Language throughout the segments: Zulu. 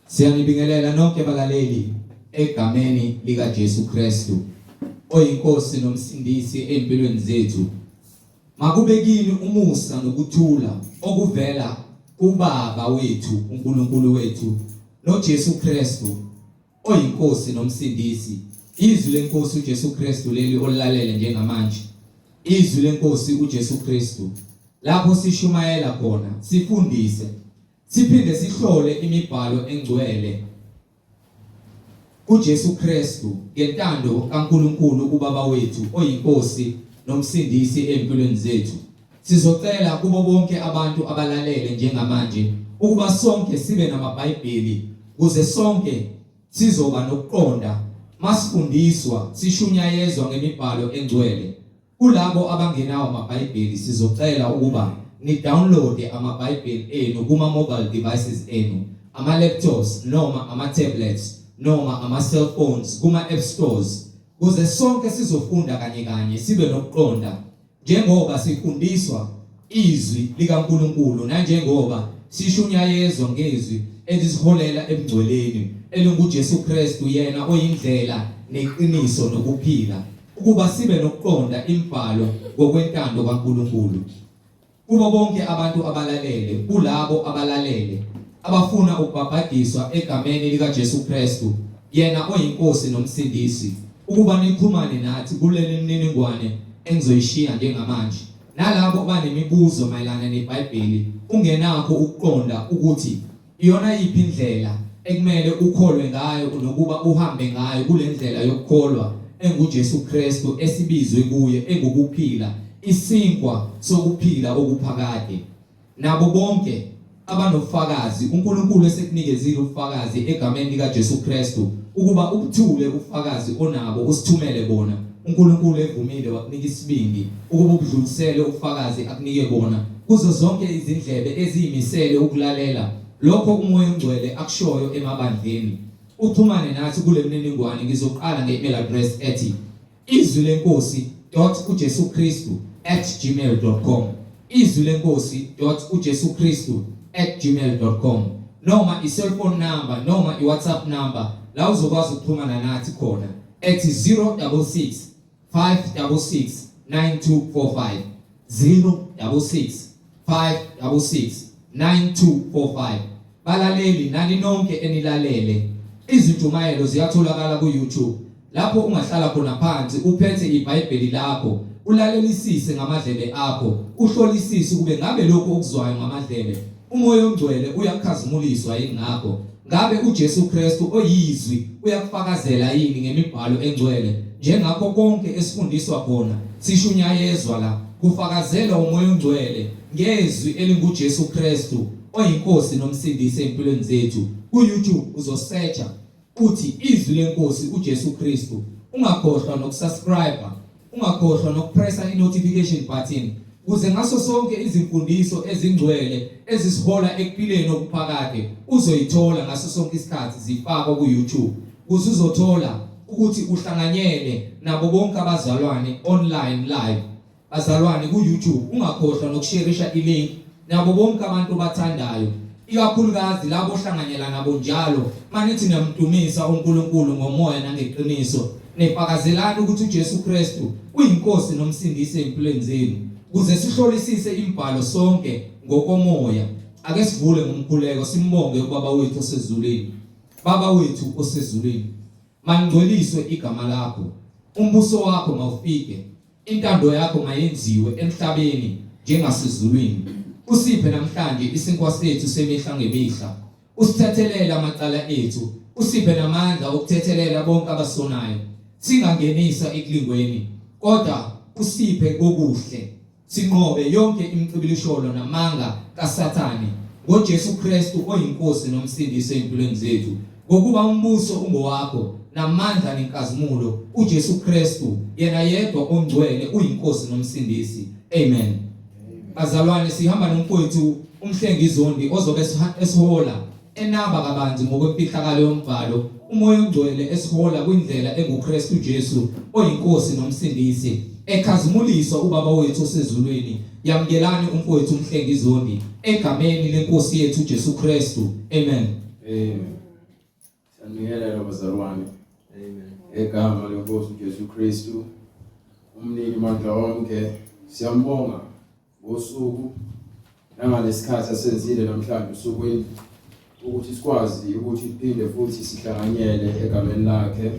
Siyanibingelela nonke balaleli egameni lika Jesu Kristu oyiNkosi nomsindisi empilweni zethu. Makube kini umusa nokuthula okuvela kuBaba wethu uNkulunkulu wethu noJesu Kristu oyiNkosi nomsindisi. Izwi lenkosi uJesu Kristu leli olilalele njengamanje. Izwi lenkosi uJesu Kristu lapho sishumayela khona sifundise Siphinde sihlole imibhalo engcwele kuJesu Kristu ngentando kaNkulunkulu uBaba wethu oyiNkosi noMsindisi empilweni zethu. Sizocela kubo bonke abantu abalalele njengamanje ukuba sonke sibe namaBhayibheli kuze sonke sizoba nokuqonda masifundiswa sishunyayezwa ngemibhalo engcwele. Kulabo abangenawo amaBhayibheli sizocela ukuba ni-download amaBhayibheli enu kuma-mobile devices enu, ama-laptops noma ama-tablets noma ama-cellphones kuma-app stores kuze sonke sizofunda kanye kanye sibe nokuqonda njengoba sifundiswa izwi likaNkulunkulu nanjengoba sishunyayezwa ngezwi elisiholela ebungcweleni elinguJesu Kristu yena oyindlela neqiniso nokuphila ukuba sibe nokuqonda imibhalo ngokwentando kaNkulunkulu. Kubo bonke abantu abalalele, kulabo abalalele abafuna ukubhabhadiswa egameni likaJesu Kristu, yena oyiNkosi noMsindisi, ukuba nixhumane nathi kuleli mniningwane engizoyishiya njengamanje. Nalabo abanemibuzo mayelana neBhayibheli, ungenakho ukuqonda ukuthi Iyona yiphi indlela ekumele ukholwe ngayo nokuba uhambe ngayo kule ndlela yokukholwa enguJesu Kristu esibizwe kuye engukuphila, isinkwa sokuphila okuphakade. Nabo bonke abanobufakazi uNkulunkulu esekunikezile ubufakazi egameni likaJesu Kristu ukuba ubuthule ubufakazi onabo usithumele bona. uNkulunkulu evumile wakunika isibindi ukuba ubudlulisele ubufakazi akunike bona kuzo zonke izindlebe eziyimisele ukulalela lokho uMoya oNgcwele akushoyo emabandleni. Uxhumane nathi kule mniningwane ngizoqala nge-email address ethi izwi lenkosi dot uJesu Kristu at gmail dot com izwi lenkosi dot uJesu Kristu at gmail dot com noma i-cellphone number noma i-WhatsApp number la uzokwazi ukuxhumana nathi khona ethi 066 566 9245 066 566 9245 Balaleli nani nonke enilalele izintshumayelo ziyatholakala ku YouTube lapho ungahlala khona phansi uphethe iBhayibheli lakho ulalelisise ngamadlebe akho uhlolisise ukube ngabe lokhu okuzwayo ngamadlebe uMoya oNgcwele uyakhazimuliswa yini ngakho Ngabe uJesu Kristu oyizwi uyakufakazela yini ngemibhalo engcwele njengakho konke esifundiswa khona sishunyayezwa la kufakazelwa uMoya oNgcwele ngezwi elinguJesu Kristu oyiNkosi noMsindisi empilweni zethu ku YouTube uzosearcha uthi izwi lenkosi uJesu Kristu ungakhohlwa nokusubscribe Ungakhohlwa nokupressa i-notification button kuze ngaso sonke izimfundiso ezingcwele ezisihola ekuphileni okuphakade uzoyithola ngaso sonke isikhathi zifakwa ku-YouTube kuze uzothola ukuthi uhlanganyele nabo bonke abazalwane online live. Bazalwane ku-YouTube ungakhohlwa nokusherisha i-link nabo bonke abantu obathandayo ikakhulukazi labo ohlanganyela nabo njalo manithi niyamdumisa uNkulunkulu ngomoya nangeqiniso nifakazelani ukuthi uJesu Kristu uyiNkosi nomsindisi empilweni zenu kuze sihlolisise imibhalo sonke ngokomoya ake sivule ngomkhuleko simbonge ubaba wethu osezulwini baba wethu osezulwini mangcweliswe igama lakho umbuso wakho mawufike Intando yakho mayenziwe emhlabeni njengasezulwini. Usiphe namhlanje isinkwa sethu semihla ngemihla. Usithethelele amacala ethu, usiphe namandla okuthethelela bonke abasonayo. Singangenisa ekulingweni, kodwa usiphe kokuhle. Sinqobe yonke imicibilisholo namanga kaSathane ngoJesu Kristu oyiNkosi noMsindisi ezimpilweni zethu. Ngokuba umbuso ungowakho, namandla nenkazimulo, uJesu Kristu, yena yedwa ongcwele, uyiNkosi noMsindisi. Amen. Bazalwane, sihamba nomfowethu uMhlengi Zondi ozobe esihola enaba kabanzi ngokwemfihlakalo yombhalo, uMoya oNgcwele esihola kwindlela enguKristu Jesu oyiNkosi noMsindisi, ekhazimuliswa uBaba wethu osezulwini. Yamukelani umfowethu uMhlengi Zondi egameni leNkosi yethu uJesu Kristu. Amen. Amen. Siyanibingelela bazalwane. Amen. Egama lenkosi uJesu Kristu umniki mandla onke siyambonga ngosuku nangalesikhathi asenzile namhlanje usukwini ukuthi sikwazi ukuthi siphinde futhi sihlanganyele egameni lakhe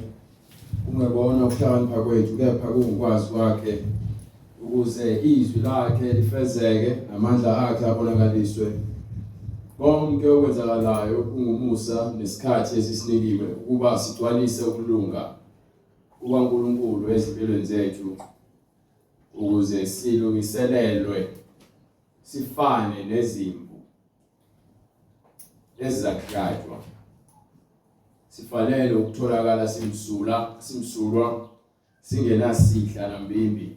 kungekona ukuhlakanipha kwethu kepha kungukwazi kwakhe ukuze izwi lakhe lifezeke namandla akhe abonakaliswe konke okwenzakalayo kungumusa nesikhathi esisinikiwe ukuba sigcwalise ukulunga kukaNkulunkulu ezimpilweni zethu ukuze silungiselelwe sifane nezimvu ezizakuhlatshwa sifanele ukutholakala simsula simsulwa singenasihla nambimbi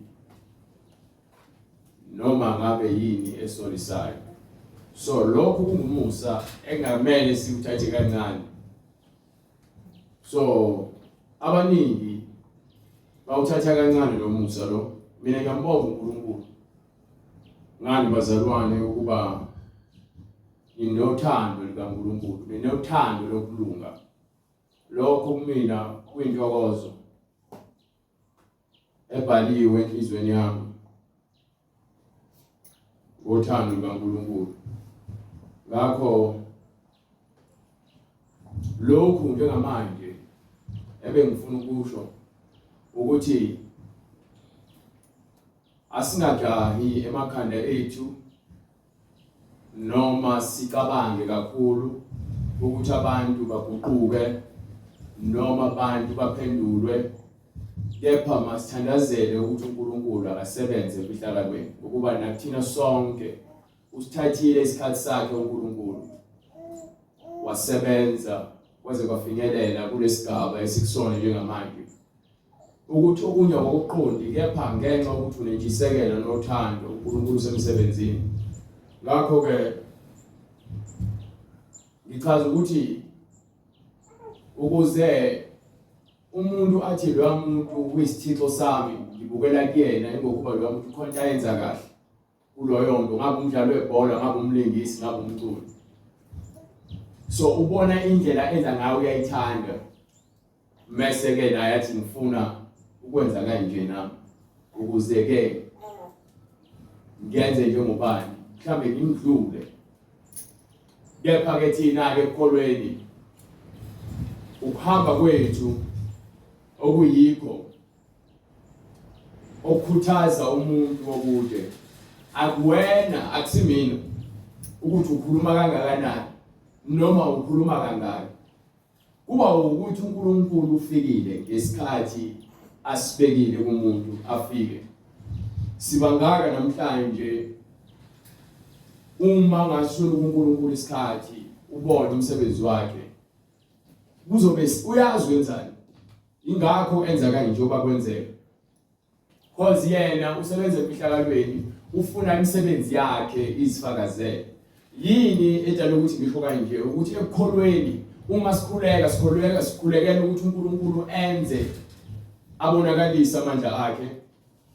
noma ngabe yini esolisayo so lokhu kungumusa engamele siwuthathe kancane so abaningi bawuthatha kancane lo musa lo mina ngiyambonga uNkulunkulu ngani bazalwane ukuba ninothando likaNkulunkulu ninothando lokulunga Lokho kumina kuyintokozo ebhaliwe enhlizweni yami ngothando lukaNkulunkulu. Ngakho lokhu njengamanje ebengifuna ukusho ukuthi asingajahi emakhanda ethu noma sicabange kakhulu ukuthi abantu baguquke noma abantu baphendulwe kepha masithandazele ukuthi uNkulunkulu akasebenze emfihlakalweni ukuba nakuthina sonke usithathile isikhathi sakhe uNkulunkulu wasebenza kwaze kwafinyelela kulesigaba esikusona njengamanje ukuthi okunye awukuqondi kepha ngenxa yokuthi unentshisekelo nothando uNkulunkulu usemsebenzini ngakho ke ngichaza ukuthi ukuze umuntu athi loya muntu uyisithixo sami ngibukela kuyena ingokuba loya muntu khona ayenza kahle kuloyo nto ngabe umdlalo webhola ngabe umlingisi ngabe umculi so ubona indlela enza ngayo uyayithanda mese ke naye athi ngifuna ukwenza kanje nami ukuze ke ngenze njengobani mhlambe ngimdlule kepha ke thina ke ekukholweni ukuhamba kwethu okuyikho okukhuthaza umuntu wokude akuwena akusimina ukuthi ukhuluma kangakanani noma ukhuluma kangaki Kuba ukuthi uNkulunkulu ufikile ngesikhathi asibekile kumuntu afike. Sibangaka namhlanje uma ngasula kuNkulunkulu isikhathi ubone umsebenzi wakhe kuzobe uyazi wenzani ingakho enza kanje njengoba kwenzeka Cause yena usebenza emfihlakalweni ufuna imisebenzi yakhe izifakazele. Yini edala ukuthi ngisho kanje ukuthi ekukholweni uma sikhuleka sikholeka sikhulekela ukuthi uNkulunkulu enze abonakalise amandla akhe.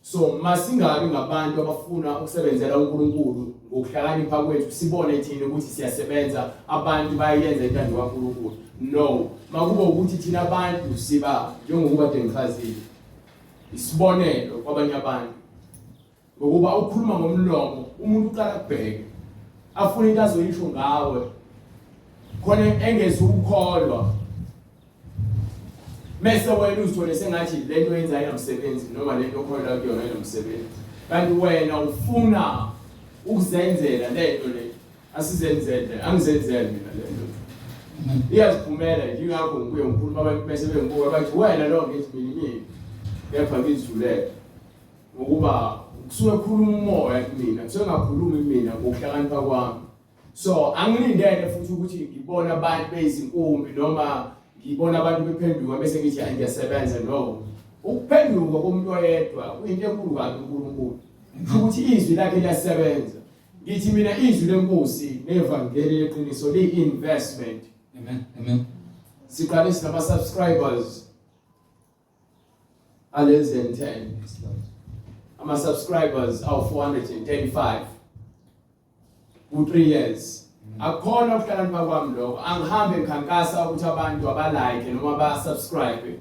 So masingabi ngabantu abafuna ukusebenzela uNkulunkulu ngokuhlakanipha kwethu sibone thina ukuthi siyasebenza abantu bayenza intando kaNkulunkulu. No, makube ukuthi thina abantu siba njengokuba ngichazile. Isibonelo kwabanye abantu ngokuba ukhuluma ngomlomo umuntu uqala kubheke afuna into azoyisho ngawe khona engeze ukukholwa mese wena uzithole sengathi lento yenza ayinamsebenzi noma lento okholelwa kuyona ayinamsebenzi kanti wena ufuna ukuzenzela lento le asizenzele angizenzele mina lento iyaziphumela nje ingakho ngibuye ngikhuluma abantu bese bengibuka bathi wena lo ngithi mina mina kepha ngizulele ngokuba kusuke khuluma umoya kumina kusuke ngakhulumi mina ngokuhlakanipha kwami so angilindele futhi ukuthi ngibone abantu beyizinkumbi noma ngibona abantu bephenduka bese ngithi ngiyasebenza no ukuphenduka komuntu oyedwa kuyinto enkulu kabi uNkulunkulu kusho ukuthi izwi lakhe liyasebenza Ngithi mina izwi lenkosi nevangeli leqiniso liyi investment. Amen. Amen. Siqale sinama subscribers a less than 10. Ama subscribers awu 435 ku 3 years. Akukhona ukuhlakanipha kwami lokho. Angihambe ngikhankasa ukuthi abantu abalike noma ba-subscribe.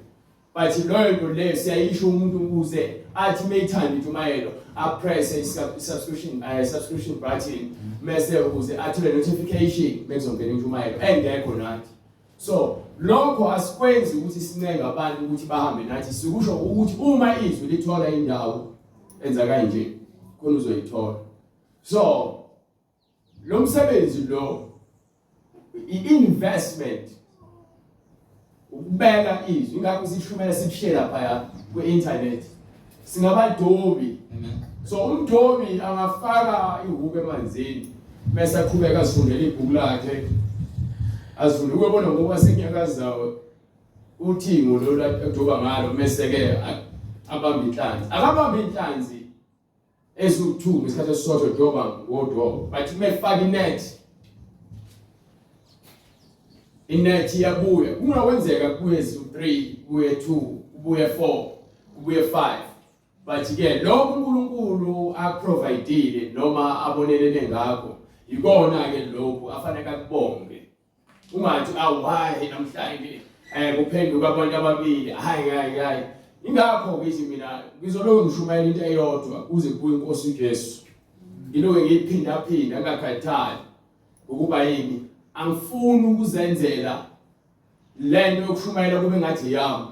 But loyo nto leyo siyayisho umuntu ukuze athi meyithanda intshumayelo apresse i-subscription subscription button mese ukuze athole notification mekuzongena intshumayelo engekho nathi. So lokho asikwenzi ukuthi sinenge abantu ukuthi bahambe nathi sikusho ukuthi uma izwi lithola indawo enza kanje khona uzoyithola. So lo msebenzi lo i-investment ukubeka izwi ingakho sishumela sibushiye lapha kwi-internet singabadobi so umdobi angafaka ihuku emanzini bese aqhubeka azifundele ibhuku lakhe azifunde ukubona ngoba sekunyakazayo uthingo lolu adoba ngalo mese ke abamba inhlanzi akabamba inhlanzi eziwu-2 ngesikhathi esisodwa doba ngodoba but uma efaka inet inet iyabuya kungakwenzeka kubuye eziwu-3 kubuye 2 kubuye 4 kubuye 5 but ke lokho uNkulunkulu akuprovidile noma abonelele ngakho ikona ke lokhu afanele akubonge Ungathi awu hayi namhlanje kuphenduka abantu ababili hayi hayi hayi. Ingakho ngithi mina ngizoloku ngishumayela into eyodwa kuze kubuye inkosi uJesu. Ngiloke ngiyiphinda phinda ngakhathali ukuba yini angifuni ukuzenzela lento yokushumayela kube ngathi yami.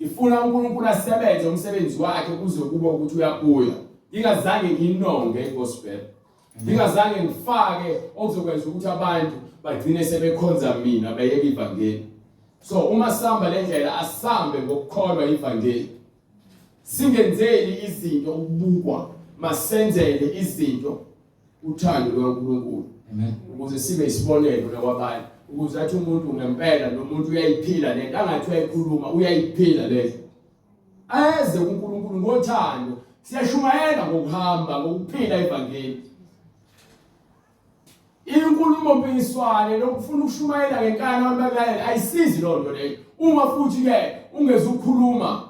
Ngifuna uNkulunkulu asebenze umsebenzi wakhe kuze kube ukuthi uyabuya. Ngingazange nginonge igospel. Ngingazange ngifake okuzokwenza ukuthi abantu bagcine sebekhonza mina beyeke ivangeli. So uma sihamba le ndlela asambe ngokukholwa ivangeli. Singenzeli izinto ukubukwa, masenzele izinto uthando lukaNkulunkulu. Amen. Ukuze sibe isibonelo nakwabanye. Ukuze athi umuntu ngempela lo muntu uyayiphila lento angathi uyayikhuluma uyayiphila lento. Eze kuNkulunkulu ngothando. Siyashumayela ngokuhamba ngokuphila ivangeli. Inkulumo mpikiswane lokufuna ukushumayela ngenkani abantu bakulalela ayisizi loo nto leyo. Uma futhi ke ungezukhuluma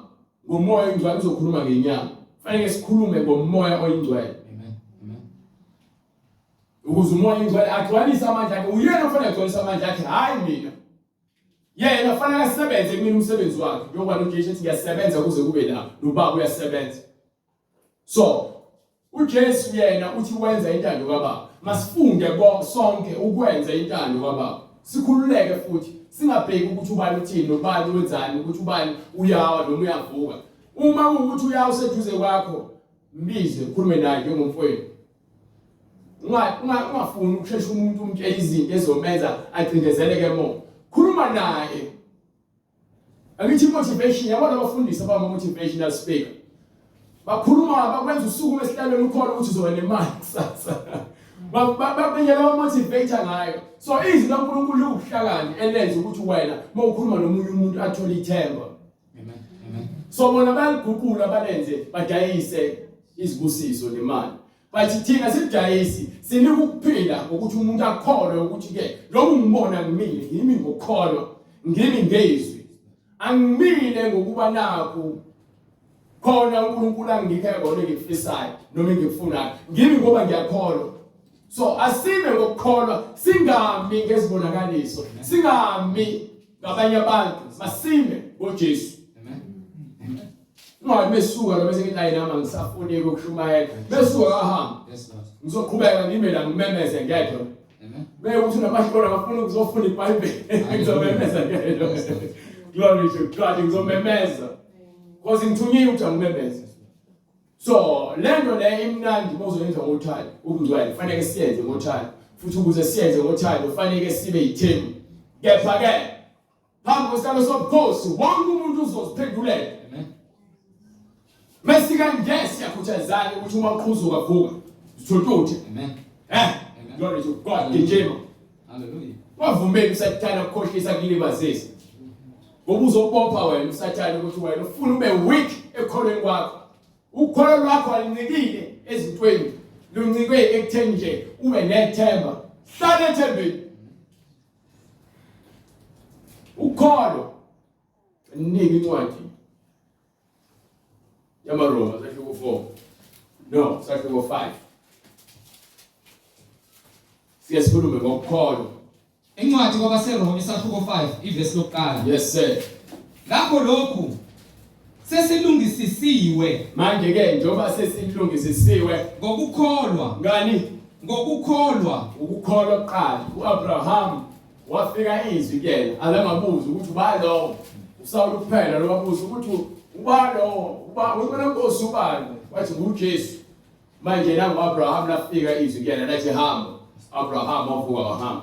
ngomoya oyingcwele uzokhuluma ngenyama fanele sikhulume ngomoya oyingcwele amen amen ukuze umoya oyingcwele agcwalise amandla akhe uyena ofanele agcwalise amandla akhe hayi mina yena fanele asebenze kumina umsebenzi wakhe njengoba noJesu ethi ngiyasebenza kuze kube la nobaba uyasebenza So uJesu yena uthi wenza intando kaBaba. Masifunde sonke ukwenza intando kaBaba. Sikhululeke futhi singabheki ukuthi ubani uthini nobani wenzani ukuthi ubani uyawa noma uyavuka. Uma kuwukuthi uyawa useduze kwakho mbize ukhulume naye njengomfowenu. Ungafuni ukushesha umuntu umtshele izinto ezomenza acindezeleke more. Khuluma naye. Angithi motivation yabona abafundisi abama motivational speaker. Bakhuluma bakwenza usuku esihlalweni ukhona ukuthi uzoba nemali kusasa. Babenyela ba motivator ngayo. So izwi laNkulunkulu liwubuhlakani elenza ukuthi wena mawukhuluma nomunye umuntu athole ithemba. Amen. Amen. So bona bayaliguqula balenze badayise izibusiso nemali. But thina sidayisi sinika ukuphila ngokuthi umuntu akholwe ukuthi ke lokhu ngibona ngimile ngimi ngokukholwa ngimi ngezwi angimile ngokuba nakhu khona uNkulunkulu angikhe kona engikufisayo noma engikufunayo ngimi ngoba ngiyakholwa so asime ngokukholwa singami ngezibonakaliso singami ngabanye abantu masime ngoJesu amen Ungathi besuka lo bese ngithi ayi nami angisafuni ukushumayela. Besuka kahamba. Yes Lord. Ngizoqhubeka ngime la ngimemeze ngedwa. Amen. Beke ukuthi unamahloni akafuni ukuzofunda iBhayibheli. Ngizomemeza ngedwa. Glory to God ngizomemeza. Because ngithunyiwe ukuthi angimemeze. So lento le imnandi bozoyenza ngothando ukungcwele kufanele siyenze ngothando futhi ukuze siyenze ngothando kufanele sibe yithemu. Kepha ke phambi kwesihlalo sobukhosi wonke umuntu uzoziphendulela amen Mesika nje siyakhuthazana ukuthi uma uqhuzuka vuka zithuthuthe amen glory to God gijima hallelujah wavumela usathane ukukhohlisa kulibazisa ngoba uzobopha wena usathane ukuthi wena ufuna ube weak ekholweni kwakho ukholo lwakho aluncikile ezintweni luncike ekutheni nje ube nethemba hlala ethembeni Ukholo niki incwadi yamaRoma sahluko 4 no sahluko 5. Sike sikhulume ngokukholwa. Incwadi kwabaseRoma isahluko 5 ivesi lokuqala. Yes sir. Ngakho lokhu sesilungisisiwe. Manje ke njengoba sesilungisisiwe ngokukholwa. Ngani? Ngokukholwa. Ukukholwa kuqala. uAbraham wafika izwi kuyena alangabuza ukuthi uba lowo. uSawulu kuphela lo wabuza ukuthi uba lowo, uba wena Nkosi ubani? Wathi nguJesu. Manje nangu Abraham lafika izwi kuyena lathi hamba. Abraham wavuka wahamba.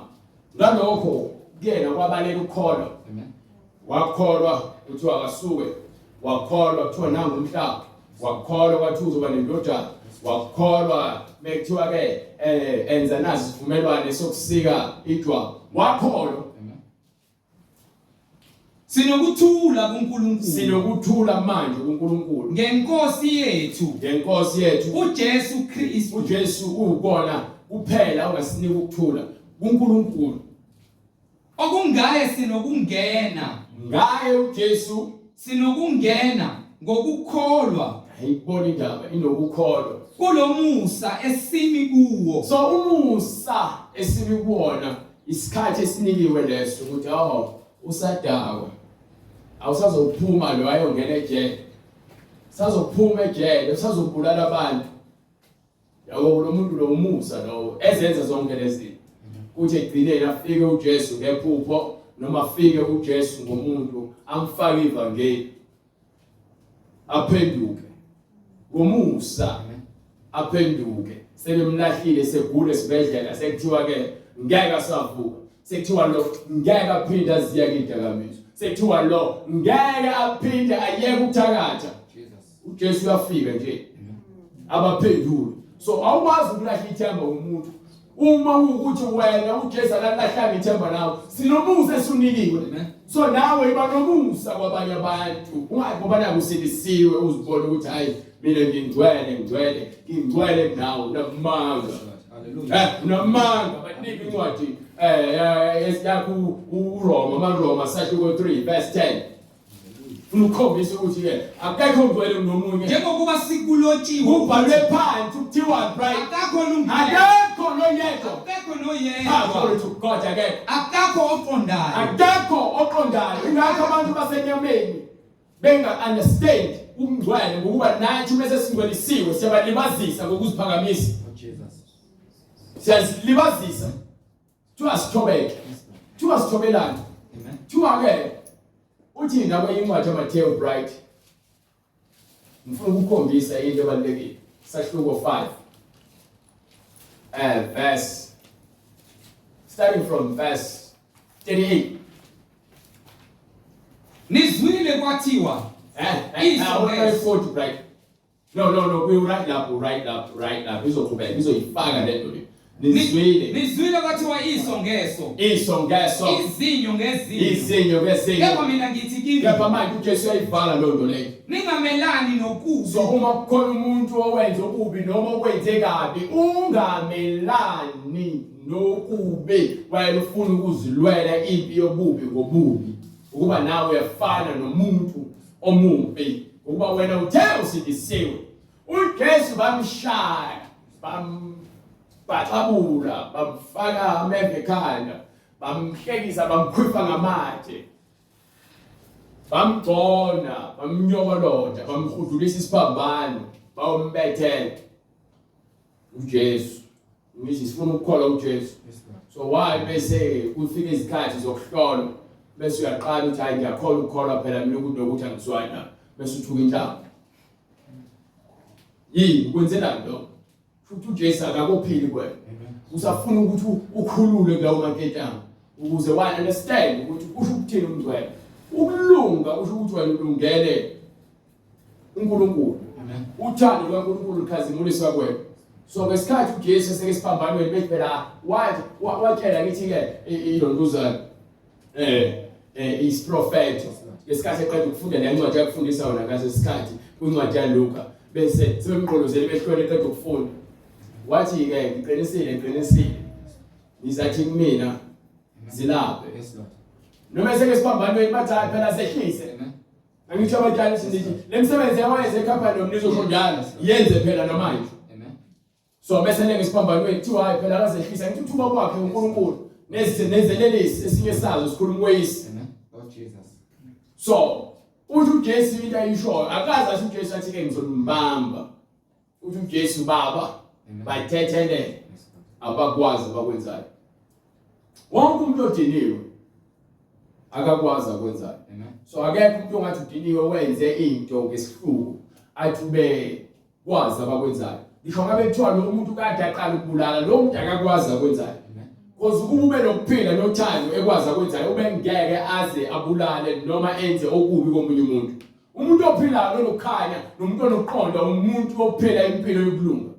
Ngalokho kuyena kwabaleka ukukholwa. Amen. Wakholwa kuthiwa akasuke. Wakholwa kuthiwa nangu umhlaba. Wakholwa kwathi uzoba nendodana. Wakholwa mekuthiwa ke enza nazi isivumelwane sokusika ijwabu. Wakholwa. Sinokuthula kuNkulunkulu. Sinokuthula manje kuNkulunkulu. Ngenkosi yethu. Ngenkosi yethu uJesu Kristu. uJesu uwukona kuphela ongasinika ukuthula kuNkulunkulu. Okungaye sinokungena. Ngaye uJesu sinokungena ngokukholwa. Ayibona indaba inokukholwa. Kulomusa esimi kuwo. So umusa esimi kuwona Isikhathi esinikiwe leso ukuthi oh usadakwa. Awusazophuma lo ayongena ejele. Sazophuma ejele, usazobulala abantu. Yabo lo muntu lo umusa lowo ezenza zonke lezi zinto. Kuthi ekugcineni afike uJesu ngephupho noma afike uJesu ngomuntu amfake ivangeli. Aphenduke. Ngomusa aphenduke. Sebemlahlile segula esibhedlela sekuthiwa ke ngeke asavuka. Sekuthiwa lo ngeke aphinde aziyeke idakamizwa. Sekuthiwa lo ngeke aphinde ayeke ukuthakatha. uJesu uyafika nje. Abaphendule. So awukwazi ukulahla ithemba umuntu. Uma ukuthi wena uJesu akalahlanga ithemba lawo, sinomusa esunikiwe. So nawe iba nomusa kwabanye abantu. Ungayi ngoba naku usindisiwe uzibona ukuthi hayi mina ngingcwele ngingcwele ngingcwele kunawe unamanga. Hallelujah. Unamanga banika incwadi yakho uRoma amaRoma sahluko 3 verse 10. Funa ukukhombisa ukuthi ke akekho ongcwele kunomunye. Njengokuba sikulotshiwe Kubhalwe phansi kuthiwa right. akakho olungileyo Akekho noyedwa. akekho Ah, noyedwa glory to God akekho. akakho oqondayo Akekho oqondayo. Ingakho abantu basenyameni benga understand ubungcwele ngokuba nathi uma sesingcwelisiwe siyabalibazisa ngokuziphakamisa. Oh, Jesus. Siyazilibazisa. Kuthiwa sithobeke. Kuthiwa sithobelane. Amen. Kuthiwa ke uthi indaba incwadi yaMathewu Bright. Ngifuna ukukhombisa into ebalulekile. Sahluko 5. Verse starting from verse 38. Nizwile kwathiwa Iso ngeso. 40 Bright. No no no we right lapho right lapho right lapho izoqhubeka izoyifaka lento le. Nizwile. Nizwile kwathiwa iso ngeso. Iso ngeso. Izinyo ngezinyo. Izinyo ngezinyo. Kepha mina ngithi kini. Kepha manje uJesu uyayivala loo nto leyo. Ningamelani nokubi. So uma kukhona umuntu owenza okubi noma okwenze kabi ungamelani nokubi wena ufuna ukuzilwela impi yobubi ngobubi ukuba nawe uyafana nomuntu omubi ukuba wena uthe usindisiwe uJesu bamshaya bambhaxabula bamfaka ameva ekhanda bamhlekisa bamkhwifa ngamatshe bamgcona bamnyokolota bamhudulisa isiphambano bawumbethela uJesu ngithi sifuna ukukholwa uJesu so why bese kufika izikhathi zokuhlolwa bese uyaqala uthi hayi ngiyakholwa ukukholwa phela mina ukuthi nokuthi angizwani na bese uthuka inhlamba yini kwenzelani lokho futhi uJesu akakophili kuwena usafuna ukuthi ukhulule kulawo maketanga ukuze wa understand ukuthi kusho ukuthini umngcwele ukulunga kusho ukuthi wena ulungele uNkulunkulu. Amen. Uthando lukaNkulunkulu lukhazimuliswa kuwena. So ngesikhathi uJesu eseke esiphambanweni bethi phela wathi watshela ngithi ke ilontuzana isiprofetho ngesikhathi eqeda ukufunda le ncwadi yakufundisa wona ngaso isikhathi kwincwadi yaLuka bese sebemqolozele behlwele eqeda ukufunda wathi ke ngiqinisile ngiqinisile ngizathi kumina zilaphe Yes Lord. noma eseke esiphambanweni bathi hayi phela sehlise Amen. Angisho abatshali sithi le misebenzi yawayenze eCapernaum nizosho njalo yenze phela namanje. Amen. So bese lenge siphambanweni kuthiwa hayi phela akazehlisa ngithi uthuba kwakhe uNkulunkulu nezelelisi esinye sazo sikhuluma kweyisi. Amen. Lord Jesus. So uthi uJesu into ayishoyo akaze athi uJesu athi ke ngizonimbamba. Uthi uJesu baba bathethelele abakwazi abakwenzayo. Wonke umuntu odiniwe akakwazi akwenzayo. So akekho umuntu ongathi udiniwe wenze into ngesihluku athi ube kwazi abakwenzayo. Ngisho ngabe kuthiwa lo muntu kade aqala ukubulala lo muntu akakwazi akwenzayo. Because ukuba ube nokuphila nothando ekwazi akwenzayo ube ngeke aze abulale noma enze okubi komunye umuntu. Umuntu ophilayo nokukhanya nomuntu onokuqonda umuntu ophila impilo yokulunga.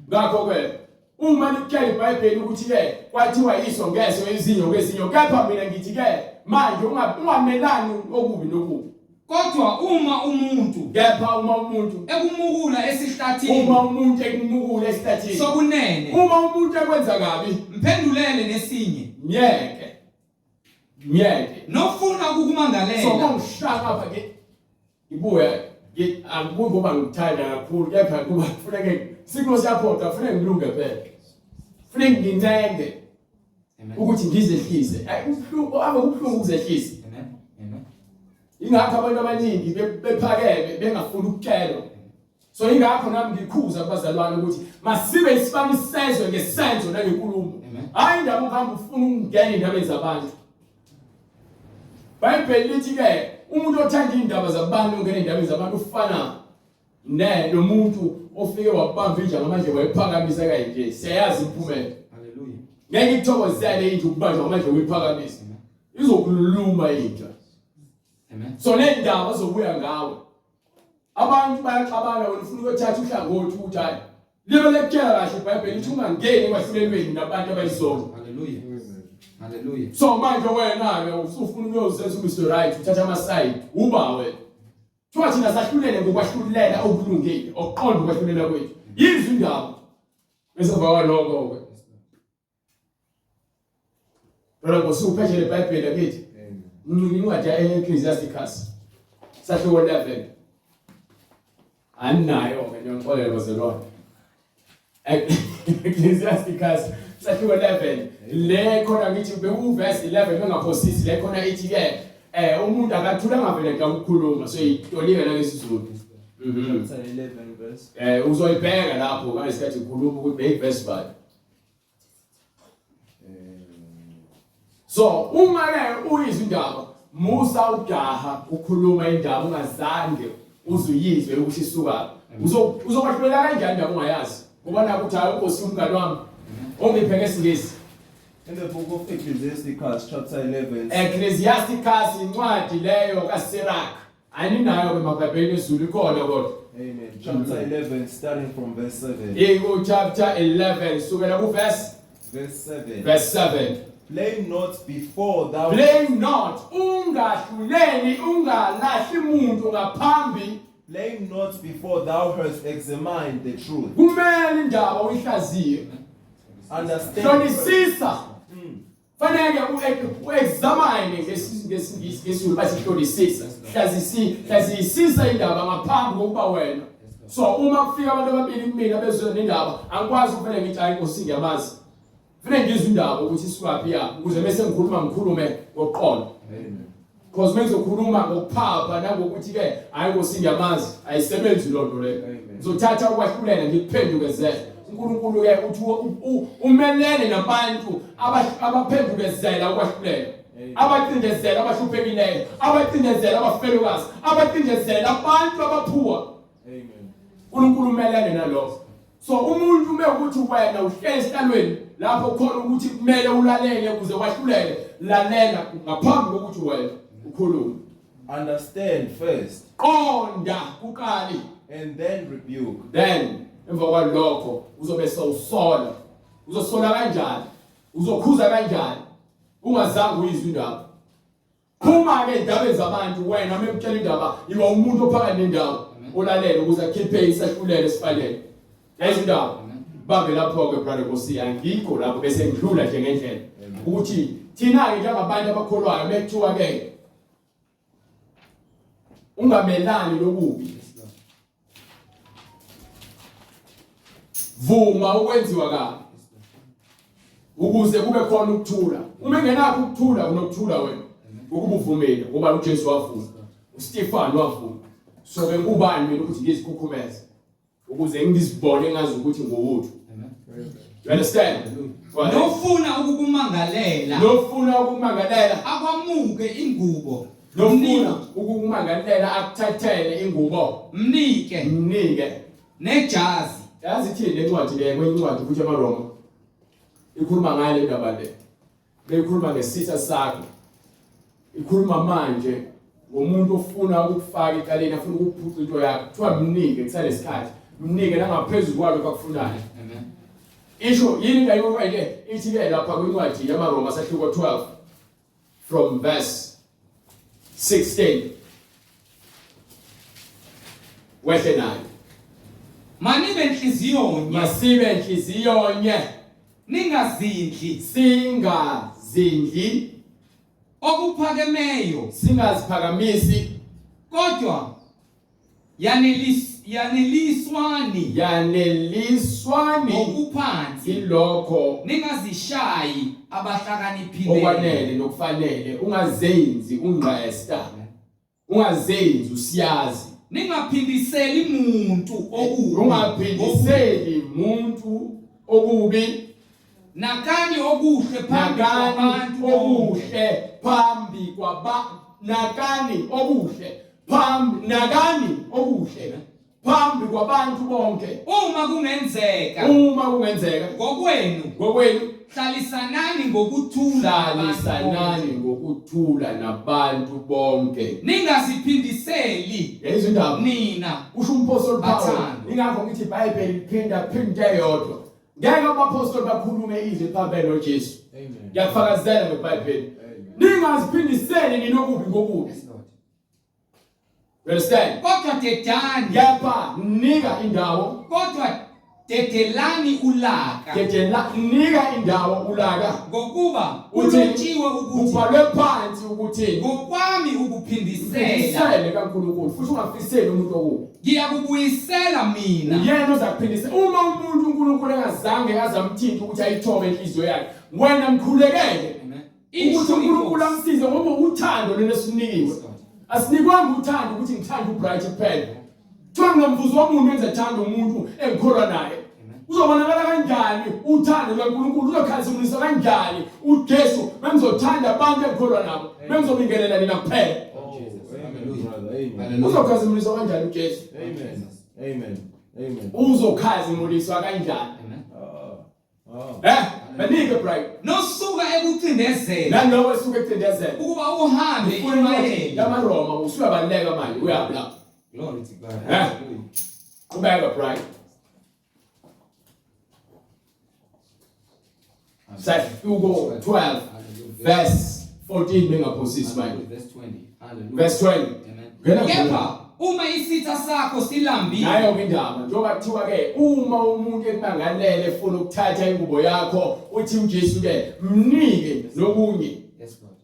Ngakho ke uma likutshela iBhayibheli ukuthi ke kwathiwa iso ngeso izinyo ngezinyo kepha mina ngithi ke manje ungamelani okubi nokubi. Kodwa uma umuntu kepha uma umuntu ekumukula esihlathini uma umuntu ekumukula esihlathini sokunene uma umuntu ekwenza kabi mphendulele nesinye myeke myeke nofuna ukukumangalela so kungishaka apha ke ngibuye angibuyi ngoba ngikuthanda kakhulu kepha kuba kufuneke simo siyaphoqa kufuneke ngilunge phela kufuneke ngincenge ukuthi ngizehlise kubuhlungu ave kubuhlungu ukuzehlisa amen amen ingakho abantu abaningi bephakeme bengafuni ukutshelwa so ingakho nami ngikhuza kubazalwane ukuthi masibe isibani sezwe ngesenzo nangenkulumo hayi indaba ukuhamba ufuna ukungena indabeni zabantu Bhayibheli lithi ke umuntu othanda indaba zabantu ongena indabeni zabantu ufana ne lo muntu ofike wabamba inja ngamandla wayiphakamisa kanje siyayazi imphumela haleluya ngeke ikuthokozele inja ukubanjwa ngamandla uyiphakamisa izokuluma inja amen so le ndaba zobuya ngawe abantu bayaxabana wena ufuna ukuyothatha uhlangothi ukuthi hayi libe lekutshela kahle iBhayibheli lithi ungangeni ekwahlulelweni nabantu abayizono haleluya haleluya so manje wena ke usufuna ukuyozenza uMr Right uthatha ama side uba wena Kuthiwa thina sahlulele ngokwahlulela okulungile okuqonda ukwahlulela kwethu yizwe indaba bese emva kwaloko ke Brother Nkosi upheshele iBhayibheli akithi incwadi ye-Ecclesiasticus sahluko 11 Aninayo ke ngiyangixolela bazalwane. Ecclesiasticus sahluko 11 le khona ngithi bekuverse 11 bengaphosisi le khona ithi ke eh umuntu akathula ngavele nje ukukhuluma so itolika nangesiZulu. Mhm. Chapter 11 verse. Eh uzoyibheka lapho ngalesikhathi ukhuluma ukuthi beyiverse bani. So uma ke uyizwa indaba musa ujaha ukhuluma indaba ungazange uzuyizwe ukuthi isuka uzokwahlulela kanjani indaba ungayazi ngoba nakho uthi hayi unkosi umngane wami ongiphe ngesingisi In the book of Ecclesiasticus chapter 11 Ecclesiasticus incwadi leyo kaSirach Aninayo ke mabhayibheli ezulu ikhona kodwa. Amen. Chapter 11 starting from verse 7. Iku chapter 11 sukela ku verse Verse 7. Verse 7. Blame not before thou Blame not ungahluleli ungalahli muntu ngaphambi Blame not before thou hast examined the truth. Kumele indaba uyihlaziye. Understand. Hlolisisa. Fanele u-examine ngesingisi ngesiZulu bathi hlolisisa. Hlazisi hlazisisa indaba ngaphambi kokuba wena. So uma kufika abantu ababili kumina bezwe nendaba angikwazi ukuvele ngithi hayi Nkosi ngiyamazi. Fanele ngizwe indaba ukuthi isukaphi ya ukuze bese ngikhuluma ngikhulume ngokuqonda. Amen. Because mengizokhuluma ngokuphapha nangokuthi ke hayi Nkosi ngiyamazi ayisebenzi lonto leyo. Ngizothatha ukwahlulela ngikuphendukezele. uNkulunkulu ke uthi umelene nabantu abaphendukezela ukwahlulela. Abacindezela abahluphekileyo, abacindezela abafelokazi, abacindezela abantu abaphuwa. Amen. uNkulunkulu umelene nalokho. So umuntu uma ukuthi wena uhleli esihlalweni lapho khona ukuthi kumele ulalele ukuze wahlulele, lalela ngaphambi kokuthi wena ukhulume. Understand first. Qonda kuqali. And then rebuke. Then emva kwalokho uzobe sewusola. Uzosola kanjani? Uzokhuza kanjani? Ungazange uyizwe indaba. Phuma ke endabeni zabantu wena uma ekutshela indaba yiba umuntu ophakathi nendawo olalele ukuze akhiphe isahlulelo esifanele. Yazi indaba. Bambe lapho ke brother Nkosi angikho lapho bese ngidlula nje ngendlela ukuthi thina ke njengabantu abakholwayo bekuthiwa ke ungamelani lokubi. Vuma ukwenziwa kabi ukuze kube khona ukuthula. Uma engenakho ukuthula unokuthula wena ngokuba uvumile, ngoba uJesu wavuma, uStefan wavuma. So ke ngubani mina ukuthi ngizikhukhumeze ukuze ngizibone ngazi ukuthi ngowuthu? You understand? Nofuna ukukumangalela. Nofuna ukukumangalela. Akwamuke ingubo. Nofuna ukukumangalela akuthathele ingubo. Mnike. Mnike. Nejazi. Yazi ithini le ncwadi le kwenye incwadi futhi amaRoma ikhuluma ngayo le ndaba le. Beyikhuluma ngesitha sakho. Ikhuluma manje ngomuntu ofuna ukukufaka ecaleni afuna ukukuphuca into yakho. Kuthiwa mnike kusanesikhathi. Mnike nangaphezulu kwalokho akufunayo. Amen. Isho yini into ayibuka ke ithi ke lapha kwincwadi yamaRoma sahluko 12 from verse 16 wehle nayo. Manibe nhliziyonye. Masibe nhliziyonye. Ningazindli. Singazindli. Okuphakemeyo. Singaziphakamisi. Kodwa yaneliswani. Yaneliswani. Ngokuphansi. Ilokho. Ningazishayi abahlakaniphileyo. Okwanele nokufanele ungazenzi ungqesta. Ungazenzi usiyazi. Ningaphindiseli muntu okubi. Ungaphindiseli muntu okubi. Nakani okuhle phambi kwabantu okuhle phambi kwaba nakani okuhle phambi nakani okuhle phambi kwabantu bonke. Uma kungenzeka. Uma kungenzeka. Ngokwenu. Ngokwenu. Hlalisanani ngokuthula. Hlalisanani ngokuthula nabantu bonke. Ningaziphindiseli. Yayizwa indaba. Nina. Usho umpostoli Paul. Ingakho ngithi iBhayibheli liphinda phinda eyodwa. Ngeke abapostoli bakhulume izwi phambene noJesu. Amen. Ngiyakufakazela ngeBhayibheli. Ningaziphindiseli nina okubi ngokubi. You understand? Kodwa dedani. Kepha nika indawo. Kodwa dedelani ulaka. Dedela nika indawo ulaka. Ngokuba kulotshiwe ukuthi kubhalwe phansi ukuthi ngokwami ukuphindisela. Phindisele kaNkulunkulu futhi ungafiseli umuntu okubi. Ngiyakubuyisela mina. Uyena ozakuphindisela. Uma umuntu uNkulunkulu engazange azamthinta ukuthi ayithobe inhliziyo yakhe, wena mkhulekele. Ukuthi uNkulunkulu amsize ngoba uthando lona esinikiwe. Asinikwanga uthando ukuthi ngithande uBright kuphela. Kuthiwa nginomvuzo womuntu enze thanda umuntu engikholwa naye. Uzobonakala kanjani uthando lukaNkulunkulu? Uzokhazimulisa kanjani uJesu? Bengizothanda abantu engikholwa nabo. Bengizobingelela nina kuphela. Oh, amen, brother. Amen. Uzokhazimuliswa kanjani uJesu? Amen. Amen. Amen. Uzokhazimuliswa kanjani? Ah. Ah. Eh, banike bright. Nosuka ekucindezela. Nalowo esuka ekucindezela. Ukuba uhambe imayela. YamaRoma usuyabaleka manje uyabla. Glory to God. Eh? Qhubeka bright. Sahluko 12 verse 14 bengaphosisi manje. Verse 20. Hallelujah. Verse 20. Amen. Ngena Kepha uma isitha sakho silambile Nayo ke indaba njengoba kuthiwa ke uma umuntu ekumangalele efuna ukuthatha ingubo yakho uthi uJesu ke mnike nokunye. Yes Lord.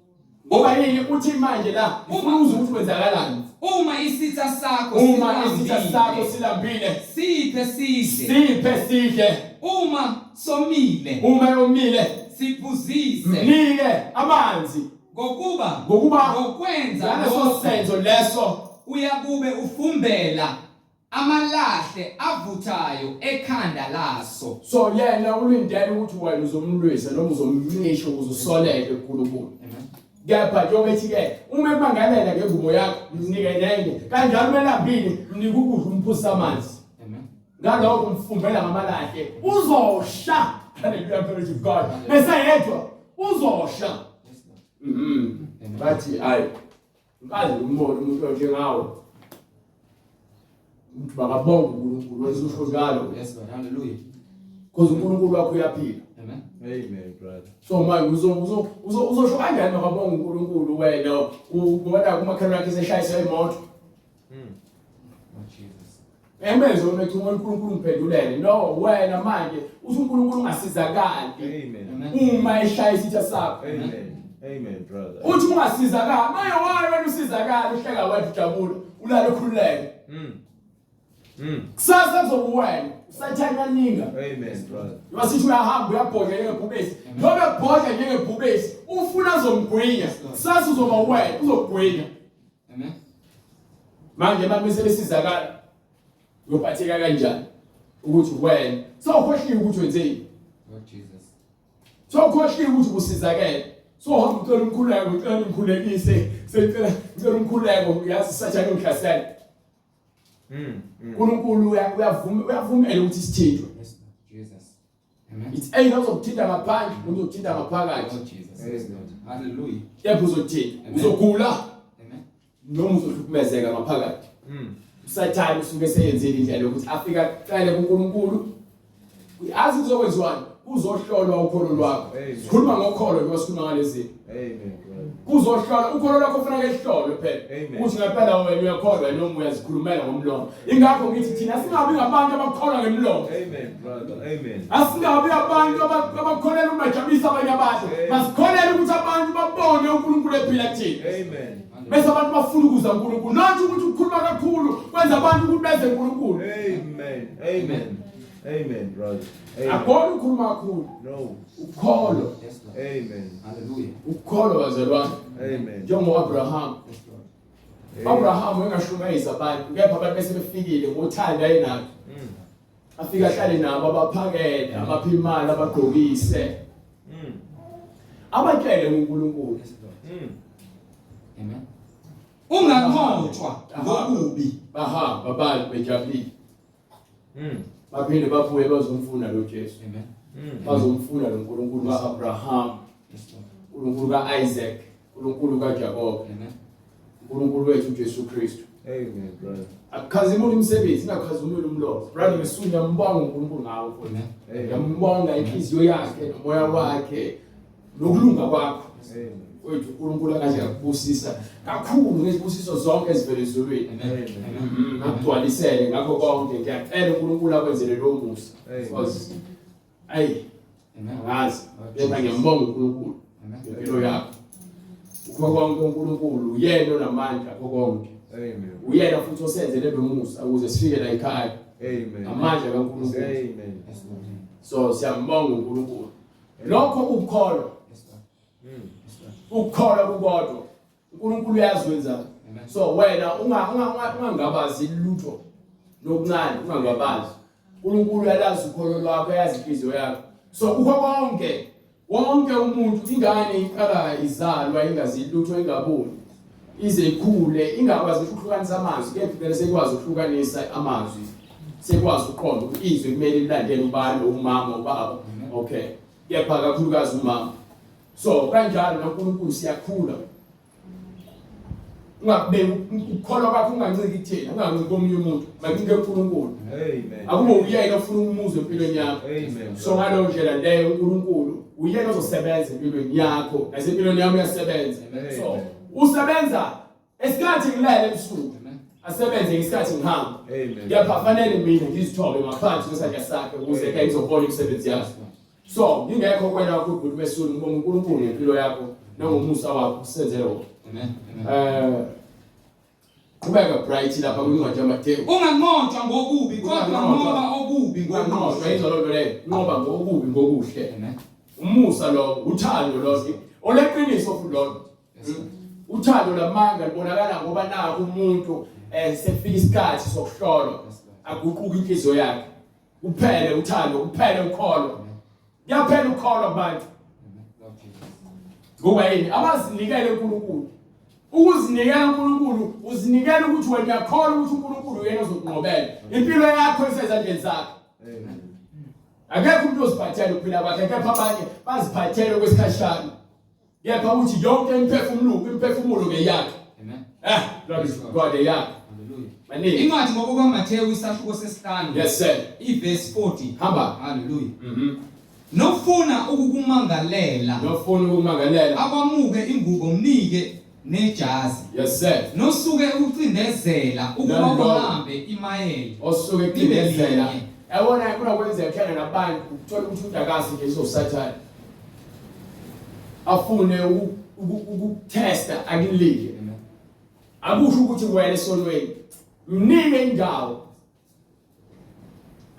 Ngoba yini uthi manje la ufuna uzwe ukuthi kwenzakalani. Uma isitha sakho Uma isitha silambile, sakho silambile siphe sidle. siphe sidle Uma somile uma yomile siphuzise mnike amanzi ngokuba Ngokuba ngokwenza ngaleso lokho senzo leso uyakube ufumbela amalahle avuthayo ekhanda laso. So yena ulindele ukuthi wena uzomlwisa noma uzomncisha ukuze usoleke kuNkulunkulu. Kepha njengoba ethi ke uma ekumangalela ngengubo yakho mnike nenye kanjalo melambile mnike ukudla umphuzise amanzi. Amen. Ngalokho umfumbela ngamalahle uzosha. Hallelujah glory to God. Bese yedwa uzosha. Mhm. Bathi ayi Ngikaze ngimbone umuntu onjengawe. Umuntu makabonge uNkulunkulu wenza usho njalo. Yes Lord, hallelujah. Because uNkulunkulu wakho uyaphila. Amen. Amen, brother. So manje uzo uzo uzo uzosho kanjani makabonge uNkulunkulu wena ubona kumakhelwane wakhe seshayiswa imoto. Oh Jesus. Emezwe umechuma uNkulunkulu ngiphendulele. No, wena manje uthi uNkulunkulu ungasizakali Amen. uma eshaya isitha sakho. Amen. Amen, brother. Uthi ungasizakali, manje why wena usizakala uhleka wena ujabula, ulale ukhululeke. Kusasa kuzobuwena usathane uyaninga. Amen brother. Wasithi uyahamba uyabhodla njengebhubesi. Noma ebhodla njengebhubesi ufuna azomgwinya. Kusasa uzoba wena uzogwinya. Amen. Manje abantu sebesizakala uyophatheka kanjani ukuthi wena sewukhohliwe ukuthi wenzeni? Lord Jesus. Sewukhohliwe ukuthi usizakele. So hamba ucela umkhuleko, ucela umkhulekise, secela ucela umkhuleko, uyazi sathane ungihlasela. uNkulunkulu uyavuma uyavumela ukuthi sithintwe. Yes, Lord Jesus. Amen. It's either uzokuthinta ngaphandle noma uzokuthinta ngaphakathi. Lord Jesus. Yes, Lord. Hallelujah. Kepha uzothinta. Amen. Uzogula Amen. noma uzohlukumezeka ngaphakathi. Usathane usuke seyenzile indlela yokuthi afike acele kuNkulunkulu. Azi kuzokwenziwani? Kuzohlolwa ukholo lwakho. Amen. Sikhuluma ngokholo njengoba sikhuluma ngalezi zinto. Amen brother. Kuzohlolwa ukholo lwakho kufanele lihlolwe phela. Amen. Ukuthi ngempela wena uyakholwa noma uyazikhulumela ngomlomo. Ingakho ngithi thina singabi ngabantu abakholwa ngemlomo. Amen brother. Amen. Asingabi abantu abakholelwa ukubajabulisa abanye abantu. Amen. Masikholele ukuthi abantu babone uNkulunkulu ephila kuthina. Amen. Bese abantu bafuna ukuza uNkulunkulu. Not ukuthi ukukhuluma kakhulu kwenza abantu ukuthi beze uNkulunkulu. Amen. Amen. Amen brother. Amen. Akona ukukhuluma kakhulu. No. Ukholo, Yes, Lord. Amen. Hallelujah. ukholo bazalwane. Amen. Njengo-Abraham. Yes, Lord. Abraham engashumayeza abantu kepha abantu bese befikile ngothando ayenalo. Afika ahlale nabo abaphakele, abaphe imali, abagqokise. Abatshele uNkulunkulu. Yes, Lord. Amen. Unganqotshwa ngokubi. Bahamba abantu bejabulile. Baphinde babuye bazomfuna lo Jesu. Amen. Bazomfuna lo Nkulunkulu kaAbraham, Yes, Lord. uNkulunkulu kaIsaac, uNkulunkulu kaJakob, Amen. uNkulunkulu wethu uJesu Kristu. Amen brother. Akukhazimuli umsebenzi, ingakhazimuli umlomo. Brother Mesu ngiyambonga uNkulunkulu ngawe mfowethu. Amen. Amen. Ngiyambonga inhliziyo yakhe nomoya wakhe nokulunga kwakho. Amen. Wethu uNkulunkulu akaze akubusisa kakhulu ngezibusiso zonke ezivela ezulwini. Amen. Amen. Amen. Akugcwalisele ngakho konke. Ngiyacela uNkulunkulu akwenzele lowo musa. Amen. Because ayi Amen. angazi. Kepha ngiyambonga uNkulunkulu Amen. ngempilo yakho. Ukho konke uNkulunkulu uyena onamandla kho konke. Amen. Uyena futhi osenzele lo musa ukuze sifike la ekhaya. Amen. Amandla kaNkulunkulu. Amen. Yes, Lord. So siyambonga uNkulunkulu. Lokho ukukholwa, Yes, Lord. Yes, Lord. ukukholwa kukodwa. uNkulunkulu uyazi wenzani. Amen. So wena ungangabazi lutho nokuncane, ungangabazi. uNkulunkulu uyalazi ukholo lwakho, uyazi inhliziyo yakho. So kukho konke, wonke umuntu ingane iqala izalwa ingazi lutho ingaboni. Ize ikhule ingakwazi ukuhlukanisa amazwi, kepha kumele sekwazi ukuhlukanisa amazwi. Sekwazi ukuqonda ukuthi izwi kumele lilandele ubani, umama, ubaba. Amen. Okay. Kepha kakhulukazi umama. So kanjalo noNkulunkulu siyakhula. Ungakubeki ukukholwa kwakho unganciki kuthina, unganciki komunye umuntu, makunike uNkulunkulu. Amen. Akube uyena ofuna umuzwe empilweni yakho. Amen. So ngaleyo ndlela leyo uNkulunkulu uyena ozosebenza empilweni yakho, nasempilweni yami uyasebenza. Amen. So usebenza esikhathi ngilele ebusuku, Amen. asebenze ngesikhathi ngihamba. Amen. Kepha fanele mina ngizithobe ngaphansi kwesandla sakhe ukuze ke ngizobona imisebenzi yakhe. So ngingekho kwena ukuthi Mesuli ngibonga uNkulunkulu ngempilo yakho nangomusa wakho usenzele wona. Amen. Amen. Qhubeka Bright lapha kwincwadi yaMateyu. Unganqotshwa ngokubi kodwa Unganqotshwa. nqoba okubi Unganqotshwa ngokuhle. yizo loo nto leyo. Nqoba ngokubi ngokuhle. Amen. Umusa lo, uthando lo, oleqiniso futhi lolo. Yes, Lord. Uthando lamanga libonakala ngoba naku umuntu sefika isikhathi sokuhlolwa Yes, Lord. aguquka inhliziyo yakhe. Kuphele uthando, kuphele ukholo. Kuyaphela ukholo kubantu. Amen. Lord Jesus. Ngoba yini? Abazinikele uNkulunkulu. Ukuzinikela uNkulunkulu, uzinikela ukuthi wena uyakholwa ukuthi uNkulunkulu uyena ozokunqobela. Impilo yakho isezandleni zakhe. Amen. Akekho umuntu oziphathele ukuphila kwakhe, kepha abanye baziphathele okwesikhashana. Kepha uthi yonke imiphefumulo ngeyakhe. Amen. Lord is God eyakhe. Hallelujah. Maningi. Incwadi ngokukaMathewu isahluko sesihlanu. Yes sir. Iverse 40. Hamba. Hallelujah. Mhm. Nofuna ukukumangalela Nofuna ukumangalela. akwamuke ingubo mnike nejazi. Yes sir. Nosuke ukucindezela ukuba Nalowo. uhambe imayeli. Osuke ecindezela. Yabona kunokwenzeka kuhlangana nabantu uthola ukuthi udakazi nje izosathane. Afune ukutesta akulike. Amen. Akusho ukuthi wena esonweni. Mnike indawo.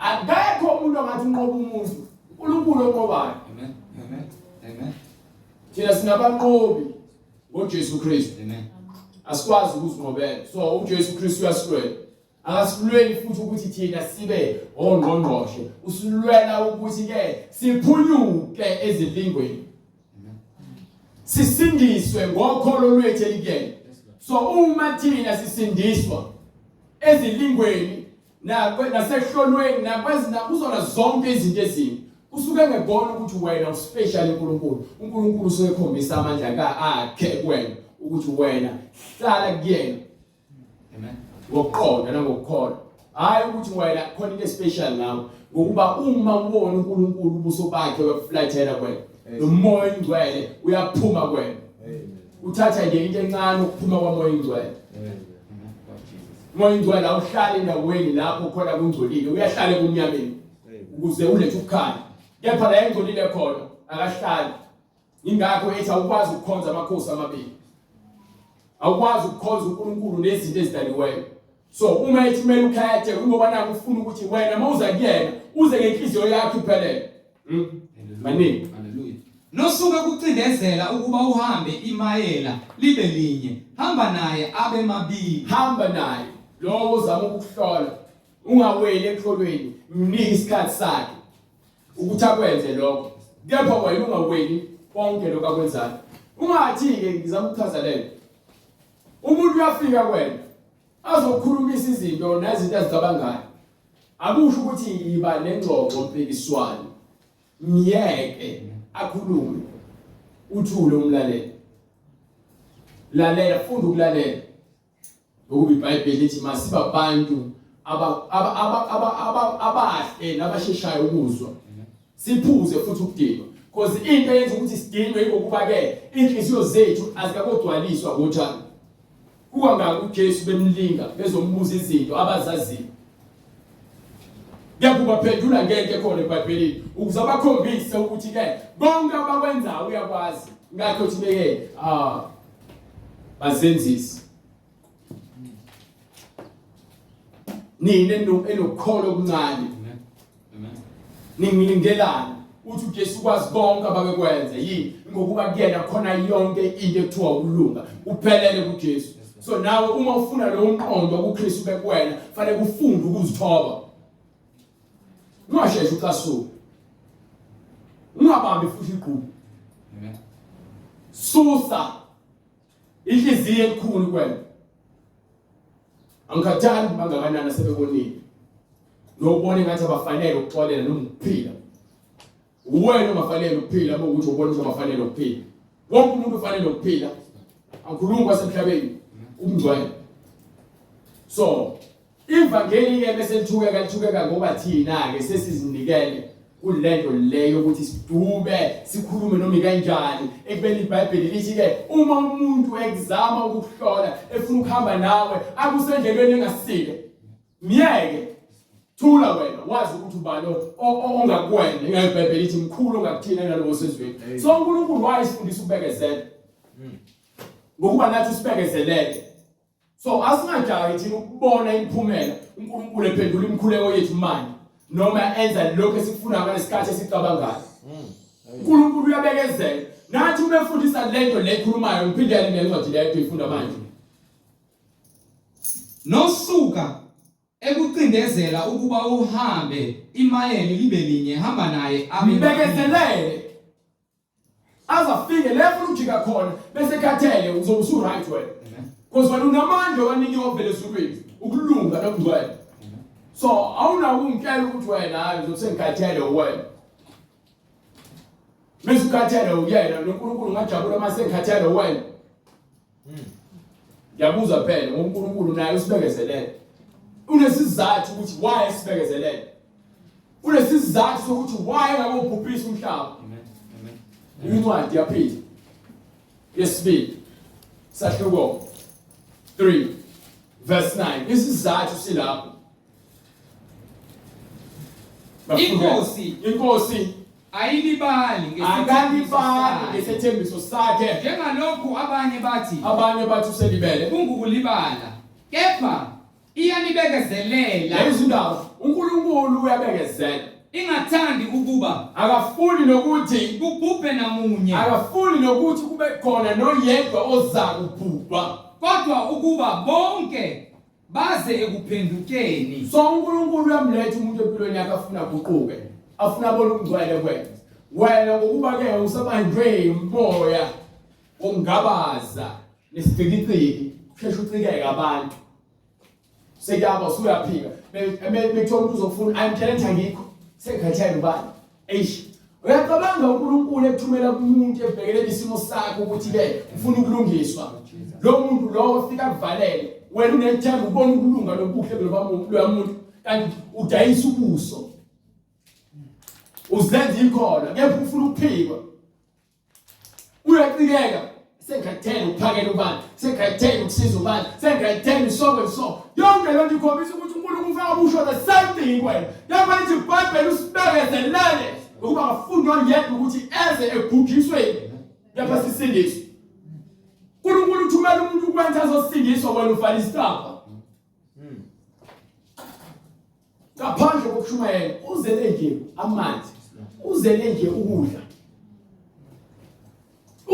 Akekho umuntu ongathi unqoba umuntu. uNkulunkulu onqobayo. Amen. Amen. Amen. Thina singabanqobi ngoJesu Kristu. Amen. Asikwazi ukuzinqobela. So uJesu Kristu uyasilwela. Akasilweli futhi ukuthi thina sibe ongqongqoshe. Usilwela ukuthi ke siphunyuke ezilingweni. Sisindiswe ngokholo lwethu elikuyena. So uma thina sisindiswa ezilingweni nasehlolweni nakuzona zonke izinto ezimbi kusuke ngebona ukuthi wena uspecial uNkulunkulu uNkulunkulu usekhombisa amandla ka akhe kuwena ukuthi wena hlala kuyena amen ngokuqonda nangokukholwa hayi ukuthi wena khona into especial ngawe ngokuba uma ubona uNkulunkulu ubuso bakhe wekuflathela kuwena nomoya ingcwele uyaphuma kuwena uthatha nje into encane ukuphuma kwamoya ingcwele Moya ingcwele awuhlali endaweni lapho khona kungcolile uyahlala ebumnyameni ukuze ulethe ukukhanya kepha la engcolile khona akahlali ingakho ethi awukwazi ukukhonza amakhosi amabili awukwazi ukukhonza uNkulunkulu nezinto ezidaliweyo so uma ethi kumele ukhethe kungoba naku ufuna ukuthi wena mawuza kuyena uze ngenhliziyo yakho iphelele Maningi. Haleluya. Nosuke kucindezela ukuba uhambe imayela libe linye, hamba naye abe mabili. Hamba naye lowo ozama ukukuhlola, ungaweli ekuhlolweni, mnike isikhathi sakhe ukuthi akwenze lokho. Kepha wena ungaweli konke lokho akwenzayo. Ungathi-ke ngizama ukuchaza lento. Umuntu uyafika kuwena azokhulumisa izinto nezinto azicabangayo. Akusho ukuthi yiba nengxoxo mpikiswano. Myeke akhulume. Uthule umlalele. Lalela, funda ukulalela. Ngokuba iBhayibheli lithi masiba abantu abahle nabasheshayo ukuzwa. Siphuze futhi ukudinwa. Because into eyenza ukuthi sidinwe ingokuba ke inhliziyo zethu azikakogcwaliswa ngothando. Kukangaki uJesu bemlinga bezombuza izinto abazaziyo. Kepha ubaphendula ngento ekhona eBhayibhelini ukuze abakhombise ukuthi ke konke abakwenzayo uyakwazi. Ngakho uthi beke ah bazenzisi. Nina enokukholwa okuncane. Ningilindelani uthi uJesu ukwazi konke ababekwenza yini ngokuba kuyena khona yonke into ekuthiwa ukulunga uphelele kuJesu so nawe uma ufuna lowo mqondo kuKristu bekuwena fanele ufunde ukuzithoba ungasheshi ucasuke ungabambi futhi igqubu Amen. Susa inhliziyo elikhulu kuwena angikhathali bangakanani sebekonile nobona engathi abafanele ukuxolela noma ukuphila uwena ongafanele ukuphila uma ukuthi ubona ukuthi abafanele ukuphila wonke umuntu ufanele ukuphila angikhulumi kwasemhlabeni ubungcwele so Ivangeli ke bese lithukeka lithukeka ngoba thina ke sesizinikele kulento leyo ukuthi sidube sikhulume noma ikanjani ekubeni iBhayibheli lithi ke uma umuntu ekuzama ukukuhlola efuna ukuhamba nawe akusendlelweni engasile myeke thula wena wazi ukuthi ubani ongakuwena ingayibhayibheli lithi mkhulu ongakuthina nalowo sezweni so uNkulunkulu wayesifundisa ukubekezela ngokuba nathi sibekezelele So asingajahi thina ukubona imiphumela uNkulunkulu ephendula imikhuleko yethu manje noma enza lokho esikufunayo ngalesikhathi esicabangayo. uNkulunkulu uyabekezela. Nathi uma efundisa lento le ekhulumayo ngiphindele nencwadi leyo tuyifunda manje. Nosuka ekucindezela ukuba uhambe imayeli libe linye hamba naye abe Mbekezelele. aze afike le afuna ukujika khona bese khathele uzobe usu right wena because wena unamandla owanikiwe ovela ezulwini ukulunga nobungcwele so awunawo ukungitshela ukuthi wena hayi uzobe sengikhathele wena bese ukhathele uyena noNkulunkulu ngajabula uma sengikhathele wena Ngiyabuza phela ngoNkulunkulu naye usibekezelele. Unesizathu ukuthi why esibekezelele. Unesizathu sokuthi why engakubhubhisa umhlaba. Amen. Amen. Incwadi yaphila. Yesibili. Sahluko 3 verse 9. Isizathu silapho. Inkosi inkosi ayilibali akalibali ngesethembiso sakhe njengalokhu abanye bathi abanye bathi uselibele kungukulibala kepha iyanibekezelela lezi ndaba uNkulunkulu uyabekezela. Ingathandi ukuba Akafuni nokuthi kubhubhe namunye, akafuni nokuthi kube khona noyedwa oza kubhubha. Kodwa ukuba bonke baze ekuphendukeni. So uNkulunkulu uyamletha umuntu empilweni yakhe afuna aguquke, afuna abone ukungcwele kwena. Wena ngokuba ke usabanjwe umoya wokungabaza nesicikiciki, usheshe ucikeke abantu. Sekuyaba usuyaphika. Bekuthiwa umuntu uzofuna ayimtshela ukuthi angikho. Sengikhathele ubani? Eish. Uyacabanga uNkulunkulu ekuthumela kumuntu ebhekelele isimo sakho ukuthi ke ufuna ukulungiswa. Lo muntu lo ofika kuvalele wena unethemba ubona ukulunga nobuhle loya muntu kanti udayisa ubuso. Uzenza ikholwa kepha ufuna ukuphikwa. Uyacikeka sengikhathele ukuphakela ubani sengikhathele ukusiza ubani sengikhathele so and so yonke lento ikhombisa ukuthi uNkulunkulu ufuna kusho the same thing kuwena lapha lithi iBhayibheli usibekezelele ngokuba akafuni oyedwa ukuthi eze ebhujisweni lapha sisindiswe uNkulunkulu uthumela umuntu ukwenza azosindiswa wena ufana isicabha ngaphandle kokushumayela uzele nje amanzi uzele nje ukudla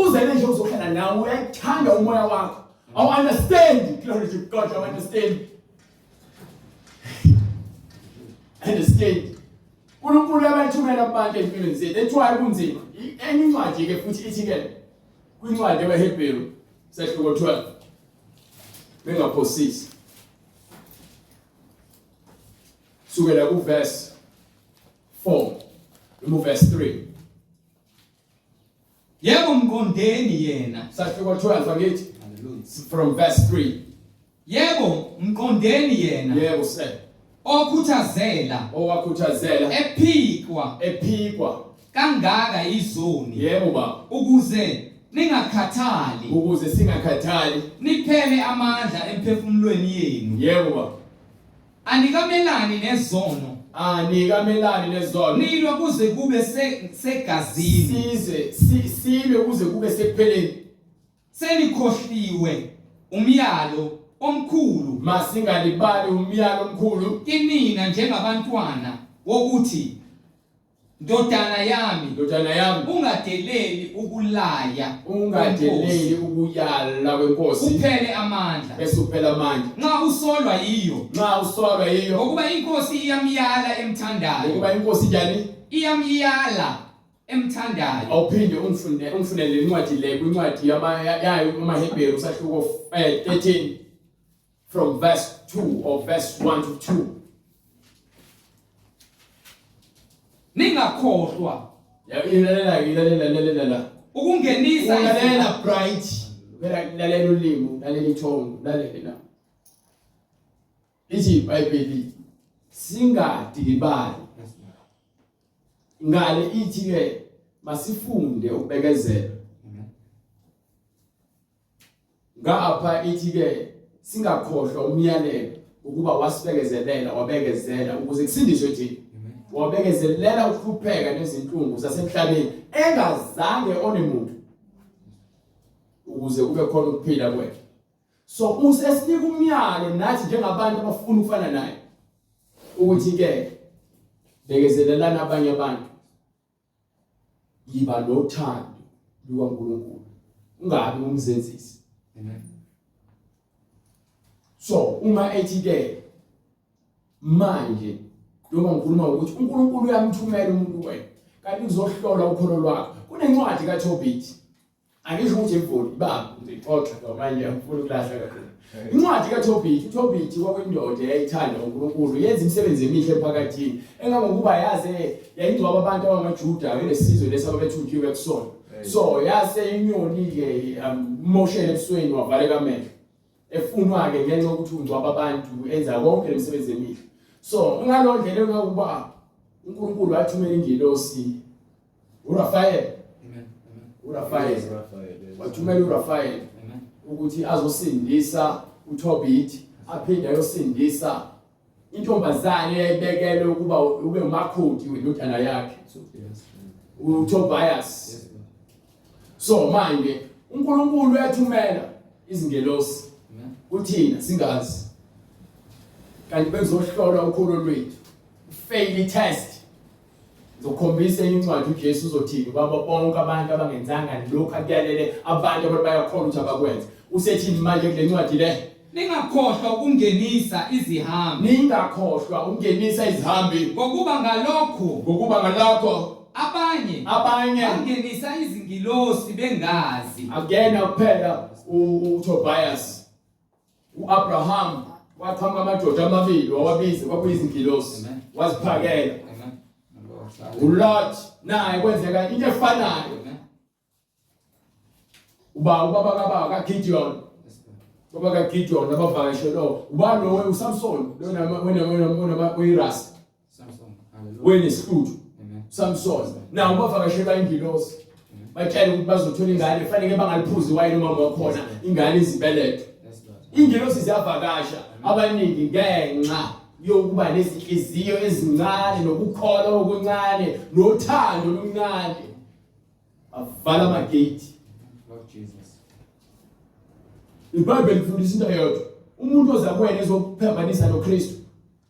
uzele nje uzohlala nawe uyayithanda umoya wakho awu understand glory to God I understand understand uNkulunkulu abayithumela kubantu empilweni zethu that's why kunzima enye incwadi ke futhi ithi ke kwincwadi yabaHebheru sehluko 12 bengaphosisi sukela kuverse 4 noma uverse 3. Yebo, mqondeni yena. Sahluko 12 angithi from verse 3. Yebo, mqondeni yena. Yebo sir. Okhuthazela. Owakhuthazela. Ephikwa. Ephikwa. Kangaka izoni. Yebo baba. Ukuze ningakhathali. Ukuze singakhathali. Niphele amandla emphefumulweni yenu. Yebo baba. Anikamelani nezono. Anikamelani nezono. Nilwa kuze kube segazini. Size silwe kuze kube sekupheleni. Senikhohliwe umyalo omkhulu. Masingalibali umyalo omkhulu. Kinina njengabantwana wokuthi Ndodana yami, ndodana yami, ungadeleli ukulaya, ungadeleli ukuyala kwenkosi, uphele amandla, bese uphela amandla. Nxa usolwa yiyo, nxa usolwa yiyo, ngokuba inkosi iyamyala emthandayo, ngokuba inkosi njani? Iyamyala emthandayo. Awuphinde ungifunde ungifunele incwadi le kwincwadi yama yayo amaHebheru sahluko 13 from verse 2 or verse 1 to 2. Ningakhohlwa. Ya ilalela ilalela lalela la. Ukungenisa Ulalela bright. Phela lalela ulimi, lalela ithongo, lalele la. Lithi iBhayibheli singadikibali. Ngale ithi ke masifunde ukubekezela. Ngapha ithi ke singakhohlwa umyalelo ukuba wasibekezelela wabekezela ukuze kusindiswe thina. Wabekezelela ukuhlupheka nezinhlungu zasemhlabeni engazange one muntu ukuze kube khona ukuphila kwethu. So usesinika umyalo nathi njengabantu abafuna ukufana naye ukuthi ke bekezelelana abanye abantu. Yiba nothando lukaNkulunkulu, ungabi umzenzisi. Amen. So uma ethi ke manje njengoba ngikhuluma ukuthi uNkulunkulu uyamthumela umuntu kuwena kanti uzohlola ukholo lwakho kunencwadi kaThobit Angisho ukuthi ivoli baba ngixoxa ngamanje angifuni ukulahla kakhulu. Incwadi kaThobiti, uThobiti kwakuyindoda eyayithanda uNkulunkulu, yenza imisebenzi emihle emphakathini, engangokuba yaze yayingcwaba abantu abangamaJuda kulesizwe lesi ababethunjiwe kusona. So yase inyoni-ke ammoshele ebusweni wavaleka amehlo. Efunwa-ke ngenxa yokuthi ungcwaba abantu enza konke lemisebenzi emihle. So ngalo ndlela engakuba uNkulunkulu wathumela ingelosi uRafael Amen. uRafael wathumela uRafael ukuthi azosindisa uTobit aphinde ayosindisa intombazane eyayibekelwe ukuba ube umakhoti wendodana yakhe uTobias so manje uNkulunkulu uyathumela izingelosi kuthina singazi kanti bekuzohlolwa ukholo lwethu. Fail test. Ngizokhombisa enye incwadi uJesu uzothini kwabo bonke abantu abangenzanga lokhu akuyalele abantu abantu bayakholwa ukuthi abakwenze. Usethini manje kule ncwadi le? Ningakhohlwa ukungenisa izihambi. Ningakhohlwa ukungenisa izihambi. Ngokuba ngalokho. Ngokuba ngalokho. Abanye. Abanye. Bangenisa izingilosi bengazi. Akuyena kuphela uTobias. UAbraham waqhamuka amadoda amabili wawabiza kwakuyizingilosi waziphakela. uLot naye kwenzeka into efanayo. Uba ubaba kababa kaGideon. Baba kaGideon abavakashe lo. Uba lo uSamson lona wena wena wena uyirasta. Samson. Hallelujah. Wenesihluthu. Amen. Samson. Nawo bavakashelwa ingilosi. Batshela ukuthi bazothola ingane fanele bangaliphuzi wayini umama wakhona ingane izibelethe. Yes, Lord. Ingelosi ziyavakasha abaningi ngenxa yokuba nezinhliziyo ezincane nokukholwa okuncane nothando oluncane. Bavala amagate. Lord Jesus. IBhayibheli lifundisa into eyodwa. Umuntu oza kuwena ezokuphambanisa noKristu,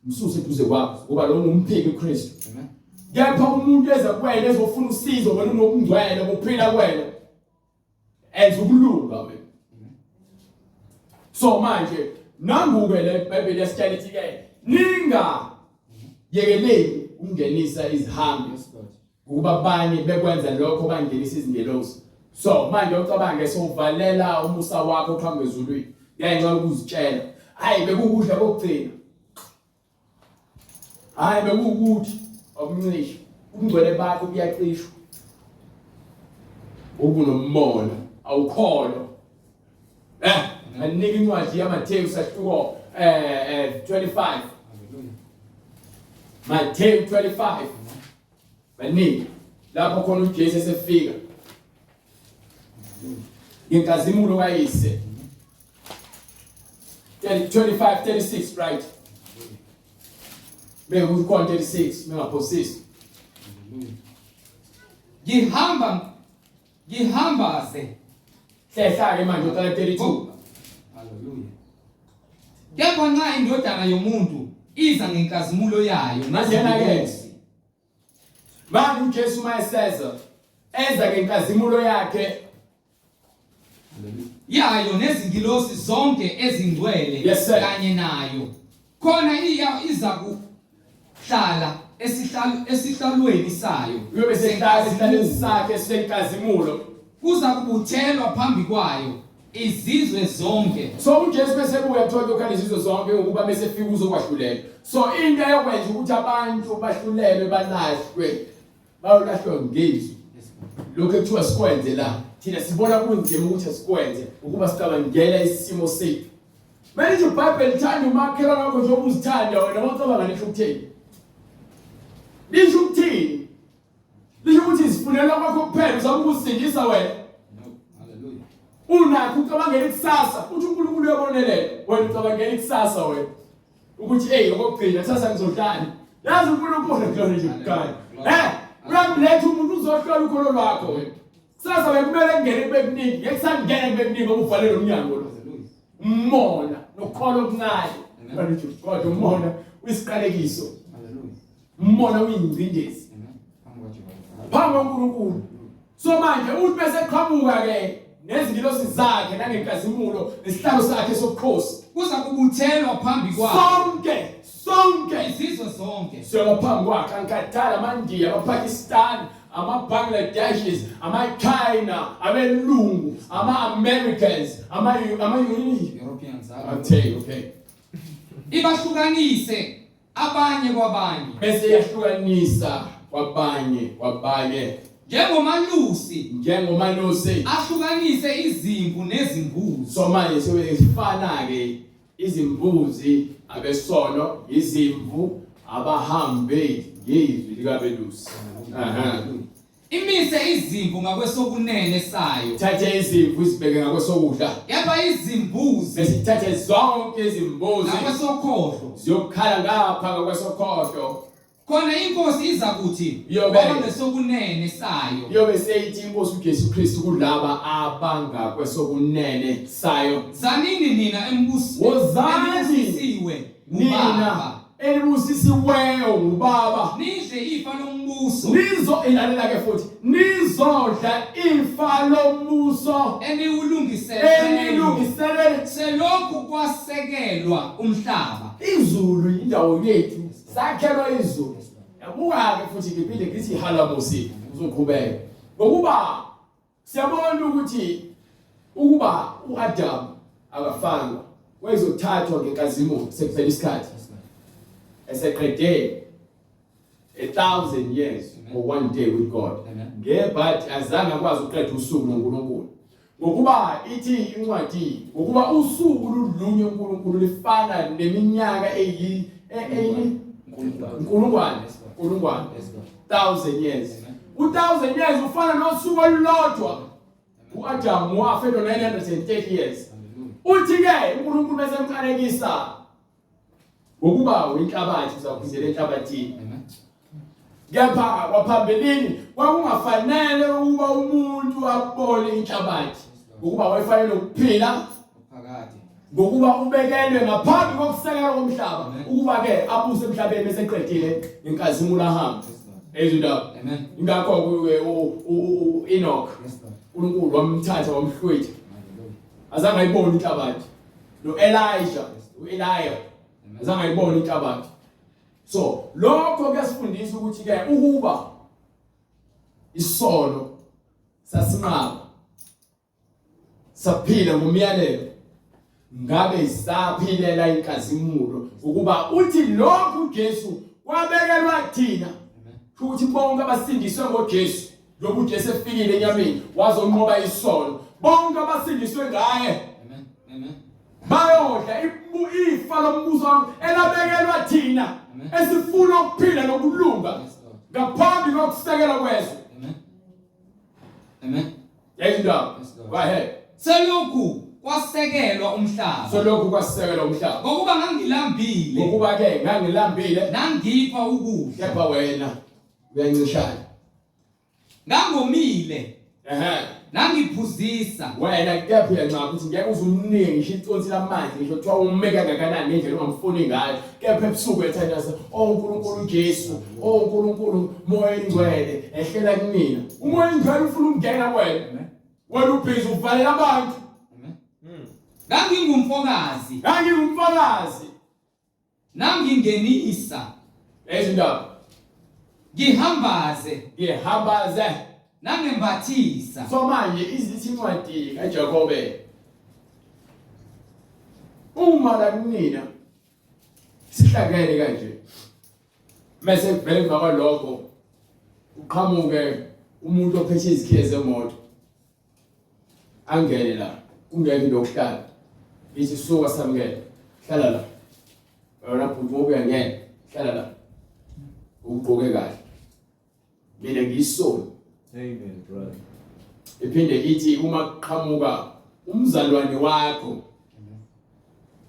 msuse eduze kwakho ngoba lo ngumphiki uKristu. Amen. Kepha umuntu eza kuwena ezofuna usizo wena unobungcwele bokuphila kuwena. Enza ukulunga wena. So manje nanguke le Bible yasitshela ithi ke ninga yekeleni ukungenisa izihambi Yes, Lord. ukuba abanye bekwenza lokho bangenisa izingelosi. So manje ucabange sowuvalela umusa wakho oqhamuka ezulwini ngenxa yokuzitshela hayi bekukudla kokugcina, hayi bekuwukuthi okuncisha ubungcwele bakho buyacishwa, ubunomona awukholwa. Anika incwadi yaMathewu sahluko 25. Matthew 25. Baningi lapho khona uJesu esefika ngenkazimulo kayise. 25 36 right? Bekukhona 36 mengaphosisi. Ngihamba ngihamba ze. Hlehla ke manje uqala 32. Hallelujah. Kepha nxa indodana yomuntu iza ngenkazimulo yayo Manje ke manje uJesu mayeseza eza ngenkazimulo yakhe yayo nezingilosi zonke ezingcwele Yes, sir. kanye nayo khona iya iza kuhlala esihlalweni sayo uyobe sehlala esihlalweni sakhe senkazimulo kuza kubuthelwa phambi kwayo izizwe zonke. So uJesu bese buya kuthiwa kuyokhala izizwe zonke ngokuba bese fika uzokwahlulela. So into eyokwenza ukuthi abantu bahlulelwe balahlwe bayolahlwa ngezwi. Lokho ekuthiwa sikwenze la thina sibona kunzima ukuthi sikwenze ukuba sicabangela isimo sethu. Manje iBhayibheli lithanda umakhelwane wakho njengoba uzithanda wena, wacabanga lisho ukuthini? Lisho ukuthini? Lisho ukuthi zifunela kwakho kuphela uzama ukuzisindisa wena. Hallelujah. Unakho ucabangela ikusasa, uthi uNkulunkulu uyabonelela. Wena ucabangela ikusasa wena. Ukuthi hey okugcina kusasa ngizodlani. Yazi uNkulunkulu glory to God. Uyamletha umuntu uzohlola ukholo lwakho wena. Kusasa bekumele kungene kube kuningi, ngeke kusangene kube kuningi ngoba uvalele umnyango lo. Umona nokholo okuncane. Glory to God, umona uyisiqalekiso. Hallelujah. Umona uyingcindezi. Amen. Phambi kwaNkulunkulu. So manje uthi bese qhamuka ke nezingilosi zakhe nangenkazimulo nesihlalo sakhe sobukhosi. Kuza kubuthelwa phambi kwakhe. Sonke, sonke izizwe zonke. Siyoba phambi kwakhe ankathala amaNdiya, amaPakistan, amaBangladeshis, amaChina, abelungu, ama-Americans, ama Europeans. Okay, okay. Ibahlukanise abanye kwabanye. Bese yahlukanisa kwabanye kwabanye. Njengomalusi. Njengomalusi. Ahlukanise izimvu nezimbuzi. So manje sobe ke izimbuzi abesono, izimvu abahambe ngezwi likabelusi. Imise izimvu ngakwesokunene sayo. Thathe izimvu izibeke ngakwesokudla. Kepha izimbuzi besithathe zonke izimbuzi ngakwesokhohlo. Ziyokhala ngapha ngakwesokhohlo. Khona inkosi iza kuthi kwabangesokunene sayo. Yobe seyithi inkosi uJesu Kristu kulaba abangakwesokunene sayo. Zanini nina Wozani embusisiwe nina ngubaba. Elibusisiweyo ngubaba. Nidle ifa lombuso. Nizo ilalela ke futhi. Nizodla ifa lombuso eniwulungiselele. Enilungiselele. Selokhu kwasekelwa umhlaba. Izulu indawo yethu. Sakhelwa izulu. Yabuka ke futhi ngiphinde ngithi halamusi uzoqhubeka. Ngokuba Siyabona ukuthi ukuba uAdam akafanga wayezothathwa ngenkazimulo sekuphela isikhathi eseqede 1000 years or one day with God ngebhadi azange akwazi ukuqeda usuku noNkulunkulu ngokuba ithi incwadi ngokuba usuku lulunye uNkulunkulu lifana neminyaka eyi eyi inkulungwane inkulungwane 1000 years u1000 years ufana nosuku olulodwa uAdam wafa eno 930 years uthi ke uNkulunkulu bese emqalekisa ngokuba uyinhlabathi uzaphindela enhlabathini kepha kwaphambilini kwakungafanele ukuba umuntu abone inhlabathi ngokuba wayefanele ukuphila phakade ngokuba ubekelwe ngaphambi kokusekelwa komhlaba ukuba ke abuse emhlabeni bese eqedile ngenkazimulo ahambe ezindaba Amen. ingakho ke u-Enoch uNkulunkulu wamthatha wamhlwitha azange ayibone inhlabathi no-Elijah u-Eliya azange ayibone inhlabathi so lokho kuyasifundisa ukuthi ke ukuba isono sasinqaba saphila ngomyalelo ngabe saphilela inkazimulo ukuba uthi lokhu uJesu kwabekelwa thina ukuthi bonke abasindiswe ngoJesu lobu uJesu efikile enyameni wazonqoba isono bonke abasindiswe ngaye amen amen bayodla ifa lombuso elabekelwa thina esifuna ukuphila nokulunga ngaphambi kokusekela kwezwe amen amen Yayindaba. Go ahead. Selokhu kwasekelwa umhlaba. Selokhu kwasekelwa umhlaba. Ngokuba ngangilambile. Ngokuba ke ngangilambile. Nangipha ukudla. Kepha wena uyancishana. Ngangomile. Ehhe. Nangiphuzisa. Wena kepha uyancaba ukuthi ngeke uze umnike ngisho iconsi lamanzi ngisho kuthiwa ume kangakanani ngendlela ongamfuni ngayo. Kepha ebusuku ethandaza, "Oh uNkulunkulu Jesu, oh uNkulunkulu Moya Oyingcwele, ehlela kumina." Umoya Oyingcwele ufuna ukungena kuwena. Wena ubhizi uvalela abantu. Ngangingumfokazi. Ngangingumfokazi. Nangingenisa. Ezindaba. Ngihambaze. Ngihambaze. Nangembathisa. So manje izithi incwadi kaJakobe. Uma la kunina sihlangene kanje mase kuvele emva kwalokho uqhamuke umuntu ophethe izikhiye zemoto angene la kungekho into yokuhlala ithi suka samukele hlala la wena bhuti ngoba uyangena hlala la ugqoke kahle mina ngiyisoni amen brother iphinde ithi uma kuqhamuka umzalwane wakho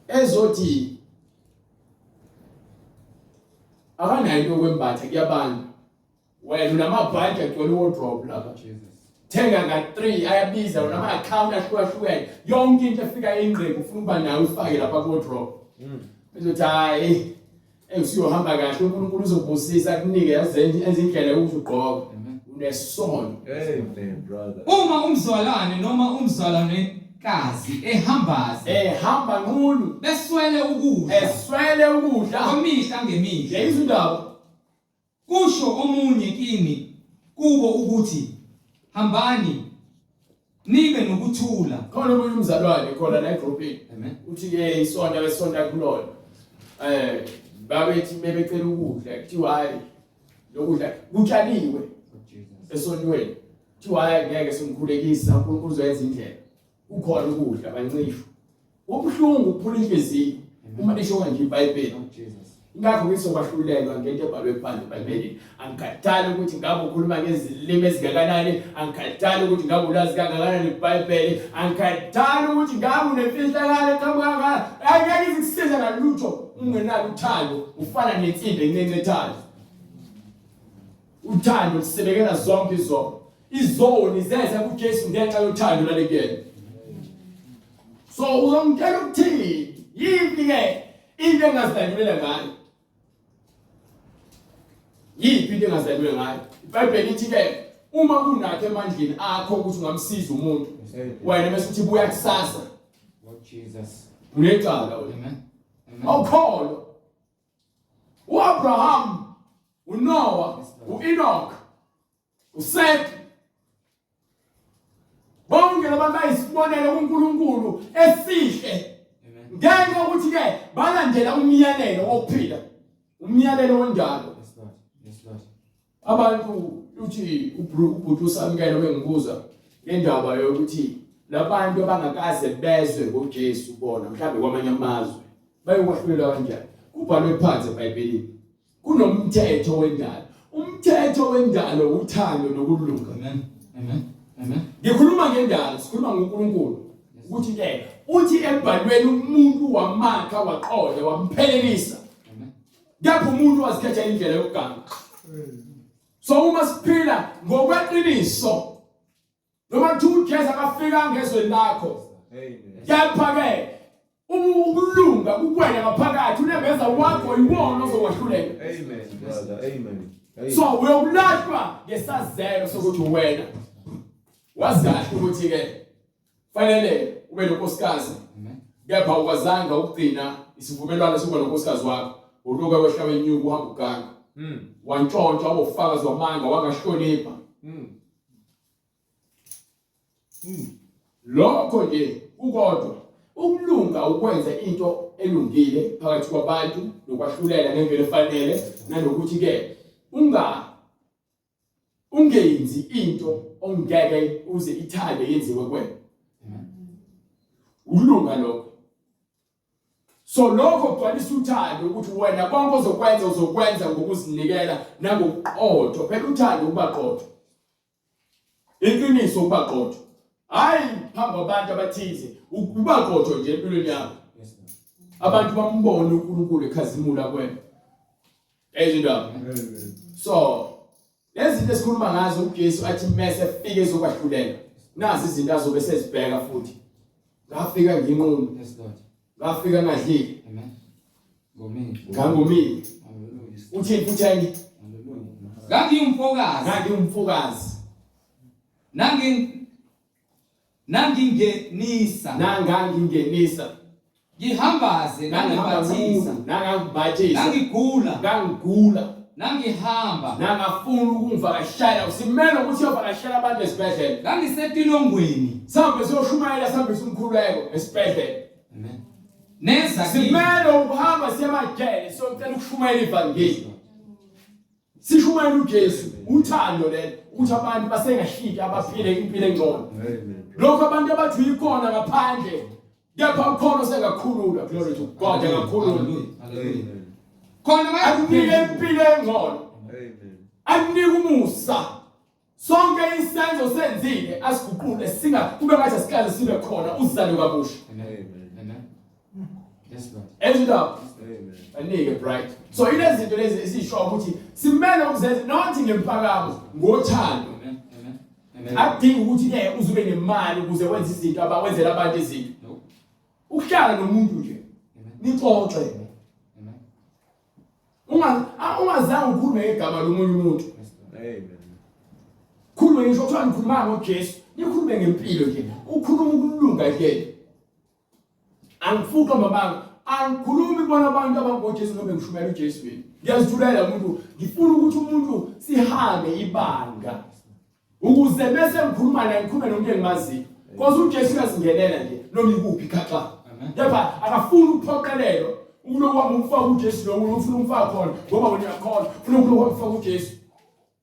ezothi akanayo into yokwembatha kuyabanda wena unamabhanti agcwele wardrobe lapha thenga nga-3 ayabiza unama-akhawunti ahlukahlukene yonke into efika ingqephu ufuna ukuba nayo ufake lapha ku-wardrobe ezothi hhayi Usuyohamba kahle uNkulunkulu uzokubusisa akunike enze indlela yokuthi ugqoke. Unesono. Amen brother. Uma umzwalane noma umzwalanekazi ehambaze Ehamba nqunu beswele ukudla eswele ukudla. kwemihla ngemihla Yayizwa indaba. Kusho omunye kini kubo ukuthi, Hambani, nibe nokuthula. Khona omunye umzalwane khona la egroupini. Amen. Uthi ke isonto besonta kulona. Eh babethi bebecela ukudla kuthiwa hayi lokudla kutshaliwe esontweni. Kuthiwa hayi ngeke simkhulekisa uNkulunkulu uzoyenza indlela. Kukhona ukudla bancishwa. Kubuhlungu ukuphula inhliziyo uma lisho kanje iBhayibheli. Ingakho ngizobahlulelwa ngento ebhalwe phansi eBhayibhelini. Angikhathali ukuthi ngabe ukhuluma ngezilimi ezingakanani, angikhathali ukuthi ngabe ulazi kangakanani iBhayibheli, angikhathali ukuthi ngabe unemfihlakalo eqhamuka kangakanani. Angeke izikusize ngalutho ungenalo uthando, ufana nensimbi encencethayo. Uthando lusebekela zonke izono. Izoni zeza kuJesu ngenxa yothando lalekuyena. So uzongitshela ukuthini? Yini ke into engazilandulela ngayo? Yiphi into engazalwe ngayo? IBhayibheli lithi ke uma kunakho emandleni akho ukuthi ungamsiza umuntu, wena bese uthi buya kusasa. Lord Jesus. Unecala wena. Amen. Amen. Awukholwa. uAbraham, uNoah, uEnoch, uSeth bonke labantu bayisibonelo kuNkulunkulu esihle. Ngenxa yokuthi ke balandela umyalelo wokuphila, umyalelo wendalo. Yes, Lord. Yes, Lord. Abantu uthi ubhuti uSamkelo bengibuza ngendaba yokuthi labantu abangakaze bezwe ngoJesu bona mhlawumbe kwamanye amazwe bayokwahlulelwa kanjani. Kubhalwe phansi eBhayibhelini kunomthetho wendalo. Umthetho wendalo uthando nokulunga. Amen. Amen. Amen. Ngikhuluma ngendalo, sikhuluma ngoNkulunkulu. Ukuthi ke uthi embhalweni umuntu wamakha waqonda wamphelelisa. Amen. Kepha umuntu wazikhetha indlela yokuganga. So uma siphila ngokweqiniso noma kuthiwa uJesu akafika ngezweni lakho. Amen. Kepha ke ukulunga kukwena ngaphakathi unembeza wakho iwona ozokwahlulela. Amen, brother. Amen. Amen. So uyokulahlwa ngesazelo sokuthi wena wazi kahle ukuthi ke fanele ube nonkosikazi Amen. kepha ukwazanga ukugcina isivumelwano sokuba nonkosikazi wakho uluka wehla wenyuka uhamba uganga wantshontsha wabofakazi wamanga wangahlonipha Lokho nje kukodwa ukulunga ukwenza into elungile phakathi kwabantu nokwahlulela ngendlela efanele nanokuthi ke unga ungenzi into ongeke uze ithande yenziwe kuwena. Ukulunga lokho. So lokho kugcwalisa uthando ukuthi wena konke ozokwenza uzokwenza ngokuzinikela nangokuqotho. Phela uthando ukuba qotho. Iqiniso ukuba qotho. Hayi phambi kwabantu abathize, ukuba qotho nje empilweni yakho. Abantu bambone uNkulunkulu ekhazimula kuwena. Ezindaba. So lezi zinto esikhuluma ngazo uJesu athi mese efike ezokwahlulela. Nazi izinto azobe sezibheka futhi. Ngafika nginqunu. Yes, Lord. Ngafika ngadlile. Amen. Ngomile. Ngangomile. Hallelujah. Uthini futhi enye? Hallelujah. Ngangingumfokazi. Ngangingumfokazi. Nangi nangingenisa. Nangangingenisa. Ngihambaze nangibathisa. Nangangibathisa. Nangigula. Ngangigula. Nangihamba. Nangafuna ukungivakashela. Usimele ukuthi uyovakashela abantu esibhedlela. Ngangisetilongweni. Sihambe siyoshumayela sihambe umkhuleko esibhedlela. Amen. Neza kimi. Simele ukuhamba siye emajele siyocela ukushumayela ivangeli. Sishumayela uJesu, uthando lelo ukuthi abantu basengashintsha abaphile impilo engcono. Amen. Lokho abantu abathi uyikhona ngaphandle kepha ukhona osengakhulula glory to God engakhulula. Hallelujah. Hallelujah. Amen. Khona Akunike bayakuphendula. impilo engcono. Amen. Akunike umusa. Sonke isenzo senzile asiguqule singa kube ngathi asikaze sibe khona uzalwe kabusha. Amen. Amen. Amen. Yes, Lord. Ezindaba Amen. anike bright. So ilezi zinto lezi esisho ukuthi simele ukuzenza not ngempakamo ngothando. Amen. Amen. Amen. Akudingi ukuthi ke uzube nemali ukuze wenze izinto abawenzela abantu izinto. No. Ukuhlala nomuntu nje Amen. nixoxe. Amen. Unga ungazange ukhulume ngegama lomunye umuntu. Yes, Lord. Amen. Khulume ngisho kuthiwa nikhuluma ngoJesu, nikhulume ngempilo nje. Ukhuluma ukulunga nje. Angifuqa mabanga, angikhulumi kubona abantu abangoJesu noma ngishumayela uJesu mina. Ngiyazithulela umuntu, ngifuna ukuthi umuntu sihambe ibanga. Ukuze bese ngikhuluma naye ngikhulume nomuntu engimaziyo. Because uJesu uyazingenela nje noma ikuphi khaxa. Amen. Kepha akafuni ukuphoqelelwa ukuloku wami umfaka uJesu lo ufuna umfaka khona ngoba wena uyakhona ufuna ukuloku wami umfaka uJesu.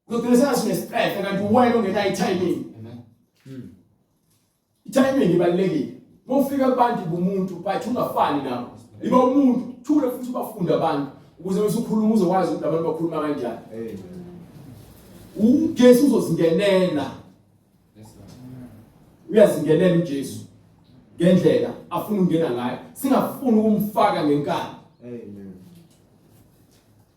Uzogcina sengathi unesicefe kanti wena ongenayo i-timing. Amen. I-timing ibalulekile. Uma ufika kubantu bumuntu but ungafani nabo. Iba umuntu, thule futhi ubafunde abantu ukuze bese ukhuluma uzokwazi ukuthi abantu bakhuluma kanjani. Amen. uJesu uzozingenela. Yes, Lord. Uyazingenela uJesu ngendlela afuna ukungena ngayo. Singafuni ukumfaka ngenkani. Amen.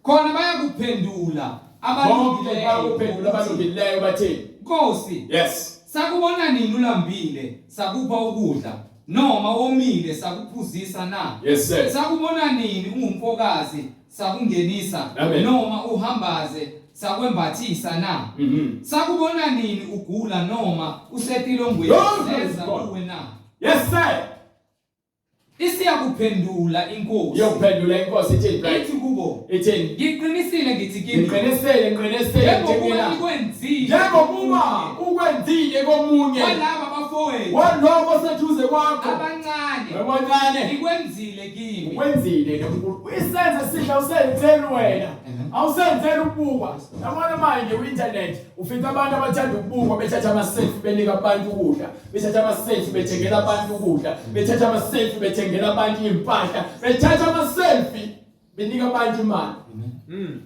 Khona bayakuphendula Bonke abalungileyo. bayakuphendula abalungileyo bathini? Nkosi, Yes. sakubona nini ulambile, sakupha ukudla, noma womile sakuphuzisa na? Yes sir. Sakubona nini ungumfokazi sakungenisa, Amen. noma uhambaze Sakwembathisa na? Sakubona nini ugula noma usetilongweni seza kuwe na? Yes sir. Isiyakuphendula inkosi. Iyokuphendula inkosi ithini brother? Ithi kubo, Ithini? ngiqinisile ngithi kini, Ngiqinisele ngiqinisele njengokuba nikwenzile njengokuba ukwenzile komunye kwalaba bafowethu waloko oseduze kwakho abancane, webancane nikwenzile kimi. ukwenzile noNkulunkulu. Isenzo esihle awusenzeli wena, awusenzeli ukubukwa. Yabona manje ku-internet ufica abantu abathanda ukubukwa bethatha ama-selfie benika abantu ukudla, bethatha ama-selfie bethengela abantu ukudla, bethatha ama-selfie bethengela abantu iy'mpahla, bethatha ama-selfie benika abantu imali.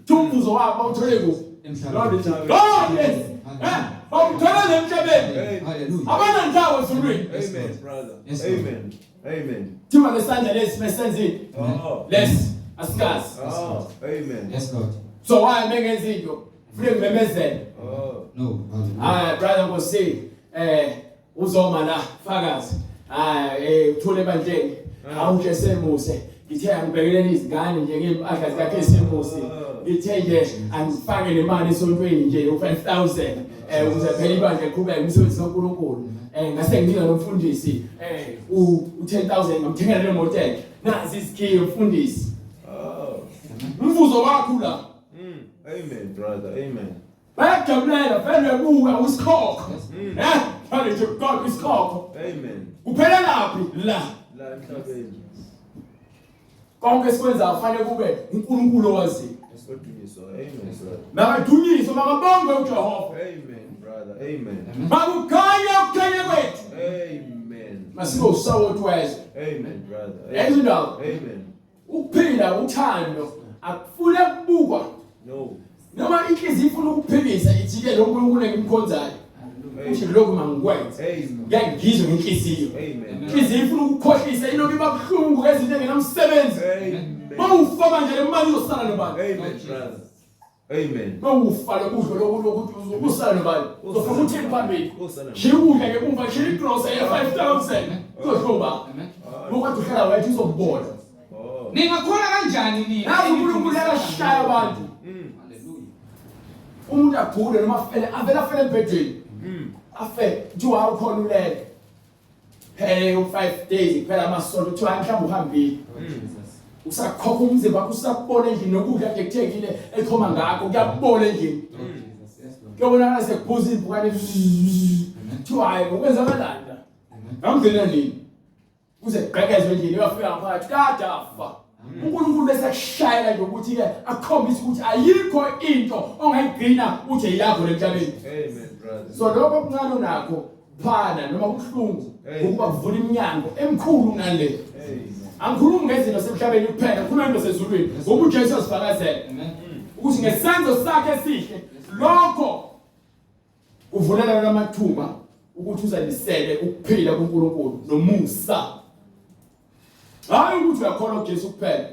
Thi umvuzo wabo bawuthole kuphi? Emhlabeni. God yes. Eh, bawuthola emhlabeni. Hallelujah. Abanandawo ezulwini. Amen, brother. Yes, Lord. Amen. Amen. Thiwa lesandla lesi mesenzile. Oh. Lesi asikazi. Oh. Amen. Yes, Lord. So why mengenza into? Funeka ngimemezele. Oh. No. Hallelujah. Hayi brother Nkosi eh uzoma la fakazi. Hayi uthule ebandleni. Hawu semuse. Ngithe angibhekeleni izingane nje ngempahla zikaKhisimusi. Ngithe nje angifake nemali esontweni nje u5000 ukuze phela ibandla liqhubeke umsebenzi kaNkulunkulu. Ngase nginika nomfundisi u10000 ngamthengela le moto entsha. Nazi izikhiye mfundisi. Oh. Umvuzo wakho la. Amen, brother. Amen. Bayakujabulela vele uyabuka usikhokho. Eh, vele nje God isikhokho. Amen. Kuphelelaphi la? La emhlabeni. Konke esikwenzayo kufanele kube uNkulunkulu owaziyo. Odunyiswa. Amen, brother. Makadunyiswe, makabongwe uJehova. Amen, brother. Amen. Makukhanye ukukhanya kwethu. Amen. Masibe usawoti wezwe. Amen, brother. Yazi indaba? Amen. Ukuphila uthando akufune kubukwa. No. Noma inhliziyo ifuna ukuphilisa ijike lo nkulunkulu engimkhonzayo. Uthi lokhu mangikwenze. Amen. Ngeke ngizwe ngenhliziyo. Amen. Inhliziyo ifuna ukukhohlisa inoba iba buhlungu ngezinto engenamsebenzi. Amen. Mawufa manje le mali izosala nobani? Amen, brother. Amen. Mawufa lokudla lokhu lokuthi uzosala nobani? Uzofika uthini phambili? Uzosala nobani? Shiya ukudla ngemuva, shiya igrosa ye-5000. Uzohluba. Amen. Lokwathi uhlala wedwa uzokubona. Oh. Ningakholwa kanjani nina? Nazi uNkulunkulu uyabashaya abantu. Hallelujah. Umuntu agule noma afele, avele afele embhedeni. Afe, kuthiwa awukhona ulele. Phele u-5 days kuphela amasonto kuthiwa hayi mhlawumbe uhambile. Jesus. Usakhokha umzimba wakho usakubona endlini nokudla kade kuthekile echoma ngakho kuyakubona endlini. Lord Jesus. Yes, Lord. Kuyobonakala sekuphuza impukane. Kuthiwa hayi ngokwenzakalani la? Amen. Ngamgcina nini? Kuze kugqekezwe endlini uyafika ngaphakathi kade afa. uNkulunkulu bese kushayela nje ukuthi ke akukhombise ukuthi ayikho into ongayigcina uthi eyakho lemhlabeni. Amen, brother. So lokho okuncane onakho phana noma kubuhlungu Amen. ukuba kuvula iminyango emikhulu kunale. Amen. Angikhulumi ngezinto semhlabeni kuphela, ngikhuluma ngezinto sezulwini. Ngoba uJesu wasifakazela Amen. ukuthi ngesenzo sakhe esihle lokho kuvulela amathuba ukuthi uzandisele ukuphila kuNkulunkulu nomusa. Hayi ukuthi uyakholwa kuJesu kuphela.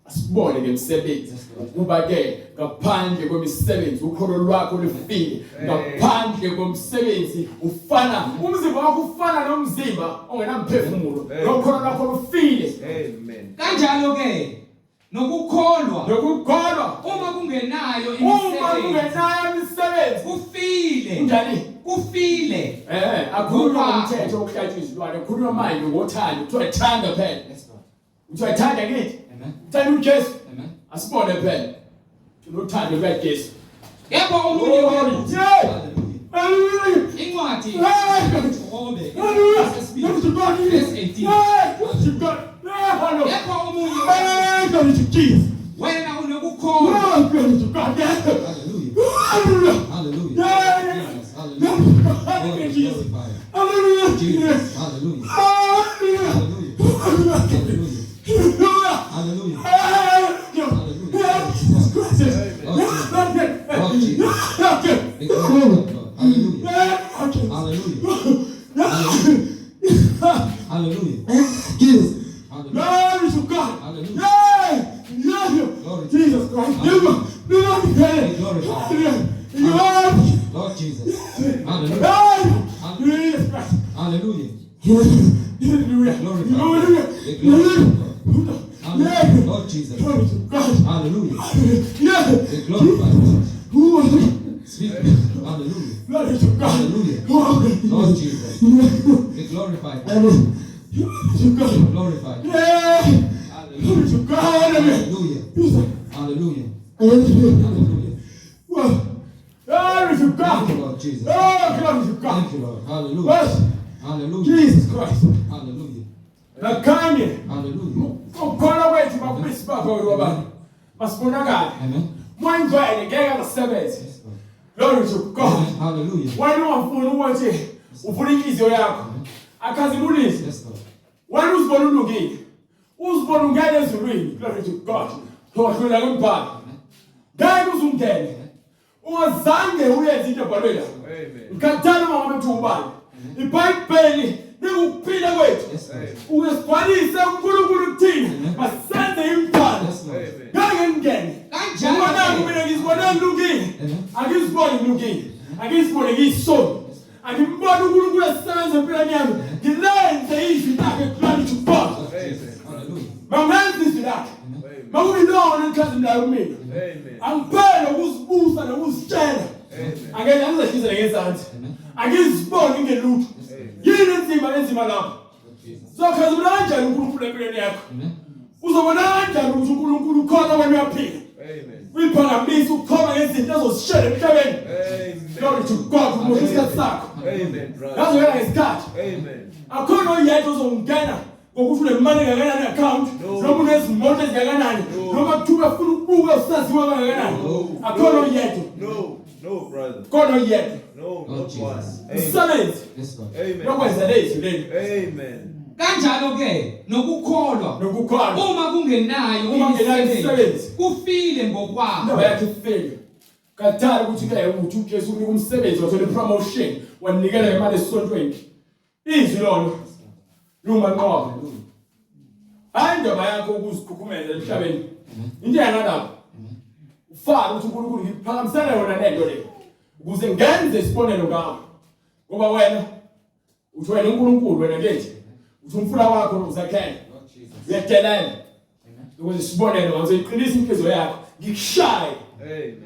Asibone ngemisebenzi ukuba ke ngaphandle kwemisebenzi ukholo lwakho lufile. Ngaphandle komsebenzi ufana umzimba wakho ufana nomzimba ongenamphefumulo. Nokholo lwakho lufile. Amen. Kanjalo ke nokukholwa Nokukholwa uma kungenayo uma imisebenzi kungenayo imisebenzi kufile. kunjani? Kufile. Akhulunywa ngomthetho wokuhlatshwa izilwane, kukhulunywa manje ngothando, kuthiwa thanda phela. Yes, Lord. Kuthiwa thanda kithi. Amen. Thanda uJesu. Amen. Asibone phela. Unothando lukaJesu. Kepha omunye wenu. Yeah. Hallelujah. Hallelujah. Incwadi Hey. Jobe Hallelujah. sesibili Glory to God. verse 18. Hey, glory to God. Hey, hallelujah. Kepha omunye wenu Hey, glory to Jesus. wena unokukholwa. Oh, glory to God. Hallelujah. Hallelujah. Hallelujah. Yeah. Jesus. Hallelujah. Lord, Hallelujah. be Jesus. glorified. Hallelujah. Jesus. Hallelujah. Hallelujah. Hallelujah. Hallelujah. Hallelujah. Hallelujah. Hallelujah. Jesus Christ. Lord Jesus. Lord Jesus. Be glorified, Lord. Hallelujah. Hallelujah. Hallelujah. Jesus. Hallelujah. Glory to God. Hallelujah. Yeah. Yeah. Glory to Jesus Christ. Be glorified. Lord Jesus. Hallelujah. Jesus Christ. Hallelujah. Hallelujah. Glorified. Be glorified, Lord. Hallelujah. Lord Jesus. Glory to God. Hallelujah. Yeah. Be glorified, Lord. Speak. Hallelujah. Glory to God. Hallelujah. Lord Jesus. Be glorified. Glory to Be God. glorified. Yeah. Hallelujah. Glory to God. Hallelujah. Hallelujah. Hallelujah. Glory to Thank you, God. Lord Jesus. Oh, glory to God. Thank you, Lord. Hallelujah. Yes. Hallelujah. Jesus Christ. Hallelujah. Nakanye Hallelujah. ukukholwa kwethu makube isibabho abantu. Masibonakale. Amen. Moya ingcwele ngeke asebenze. Yes, Lord. Glory to God. Amen. Hallelujah. Wena ungafuni ukuthi uvule inhliziyo yakho. Akhazimulise. Yes, Lord. Wena uzibona ulungile. Uzibona ungena ezulwini. Glory to God. Uzohlula ngombhalo. Ngeke uzungene. Ungazange uyenze into ebhalwe la. Amen. Ngikhathala uma ngabe kuthiwa ubani. IBhayibheli likukuphila kwethu. Yes, Lord. Ukuze sigcwalise uNkulunkulu kuthina. Amen. Masenze imibhalo. Yes, Lord. Amen. Ngeke ngingene. Kanjalo Ubona ke. mina ngizibona ngilungile. Amen. Angiziboni ngilungile. Angiziboni ngiyisoni. Angimboni uNkulunkulu esebenza empilweni yami. Ngilenze izwi lakhe glory to God. Lord Jesus. Hallelujah. Mangenze izwi lakhe. Amen. Makube ilona elikhazimulayo kumina. Amen. Angiphele ukuzibusa nokuzitshela. Amen. Angeke angizehlise ngezansi. Amen. Angiziboni ngelutho. Amen. Yini enzima enzima lapho? Lord Jesus. Uzokhazimula kanjani uNkulunkulu empilweni yakho? Amen. Uzobona kanjani ukuthi uNkulunkulu ukhona wena uyaphila? Amen. Uyiphakamisa ukukhoma ngezinto ezozishela emhlabeni. Amen. Glory to God, umosha isikhathi sakho. Amen, brother. Yazi wena ngesikhathi. Amen. Akhona oyedwa ozongena ngokuthi unemali engakanani account, No. noma unezimoto ezingakanani, No. noma kuthiwa ufuna ukubuka usaziwa kangakanani. No. Akhona oyedwa. No, no, brother. Khona oyedwa. No, Lord not Jesus. one. Amen. Umsebenzi Yes, Lord. Amen. lokwenza lezwi leli Amen. Kanjalo ke nokukholwa nokukholwa uma kungenayo Uma kungenayo imisebenzi, kufile indaba ngokwakho. yakhe ifike. Kathali ukuthi ke uthi uJesu unika umsebenzi wathola ipromotion wanikela imali esontweni. Izwi lona lumanqoba. Hayi indaba yakho ukuzikhukhumeza emhlabeni. Into yangalapho. Ufake ukuthi uNkulunkulu ngiphakamisela yona lento le ukuze ngenze isibonelo ngawe. Ngoba wena uthi wena uNkulunkulu wena ngethi uthi umfula wakho uzakhela Lord Jesus. uyadelela Amen. ukuze isibonelo ngizoyiqinisa inhliziyo yakho ngikushaye. Amen.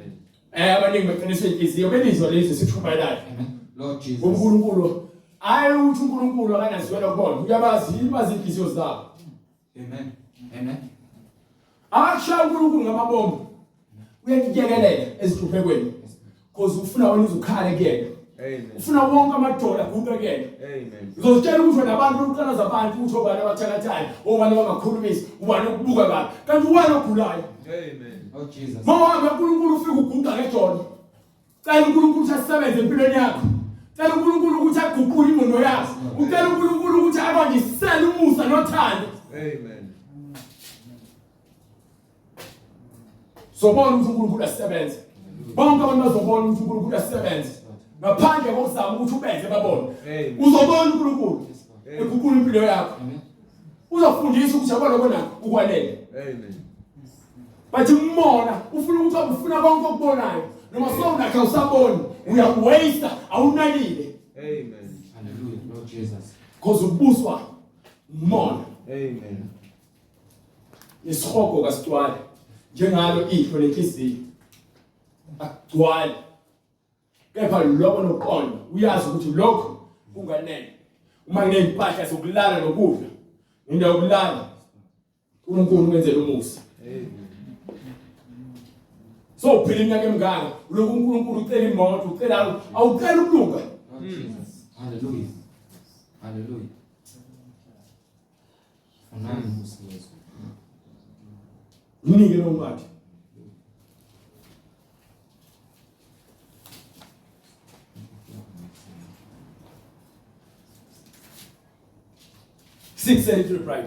Abaningi baqinisa inhliziyo belizwa lezi sithumayelayo. Amen. Lord Jesus. uNkulunkulu ayi ukuthi uNkulunkulu akanazwela kubona uyabazi ibazi inhliziyo zabo. Amen. Amen. Akushaya uNkulunkulu ngamabomu uyakuyekelela ezihluphekweni because ufuna wena uzukhale kuyena. Amen. Ufuna wonke amadola aguqe kuyena. Amen. Uzozitshela ukuthi wena abantu uqala zabantu ukuthi obani abathakathayo obani abangakhulumisi ubani okubuka kabi kanti uwena ogulayo. Amen. Lord Jesus. Mawuhambe uNkulunkulu ufike uguqa ngejolo. Cela uNkulunkulu ukuthi asebenze empilweni yakho. Cela uNkulunkulu ukuthi aguqule ingqondo yakho. Ucela uNkulunkulu ukuthi akwandisele umusa nothando. Amen. Zobona ukuthi uNkulunkulu asebenze. Bonke abantu bazobona ukuthi uNkulunkulu asebenze. Ngaphandle kokuzama ukuthi ubenze babone. Amen. Uzobona uNkulunkulu Yes, Lord. eguqula impilo yakho. Amen. Uzofundisa ukuthi yabona kona ukwanele. Amen. Bathi umona ufuna ukuthi ufuna konke okubonayo noma sowunakho awusaboni uyakuwaste awunakile Amen. Hallelujah. Lord Jesus. because ubuswa umona. Amen. Isihogo kasigcwale njengalo ihlo lenhliziyo akugcwali kepha lokho noqondo uyazi ukuthi lokho kunganene uma nginezimpahla zokulala nokudla indawo yokulala uNkulunkulu ungenzela umusa. Amen. So uphila iminyaka emingaka ulokhu uNkulunkulu ucela imoto ucela awucela ukulunga. Lord Jesus. Hallelujah. Hallelujah. Funani usizo. Mnike lo ncwadi. 6:33 Bright.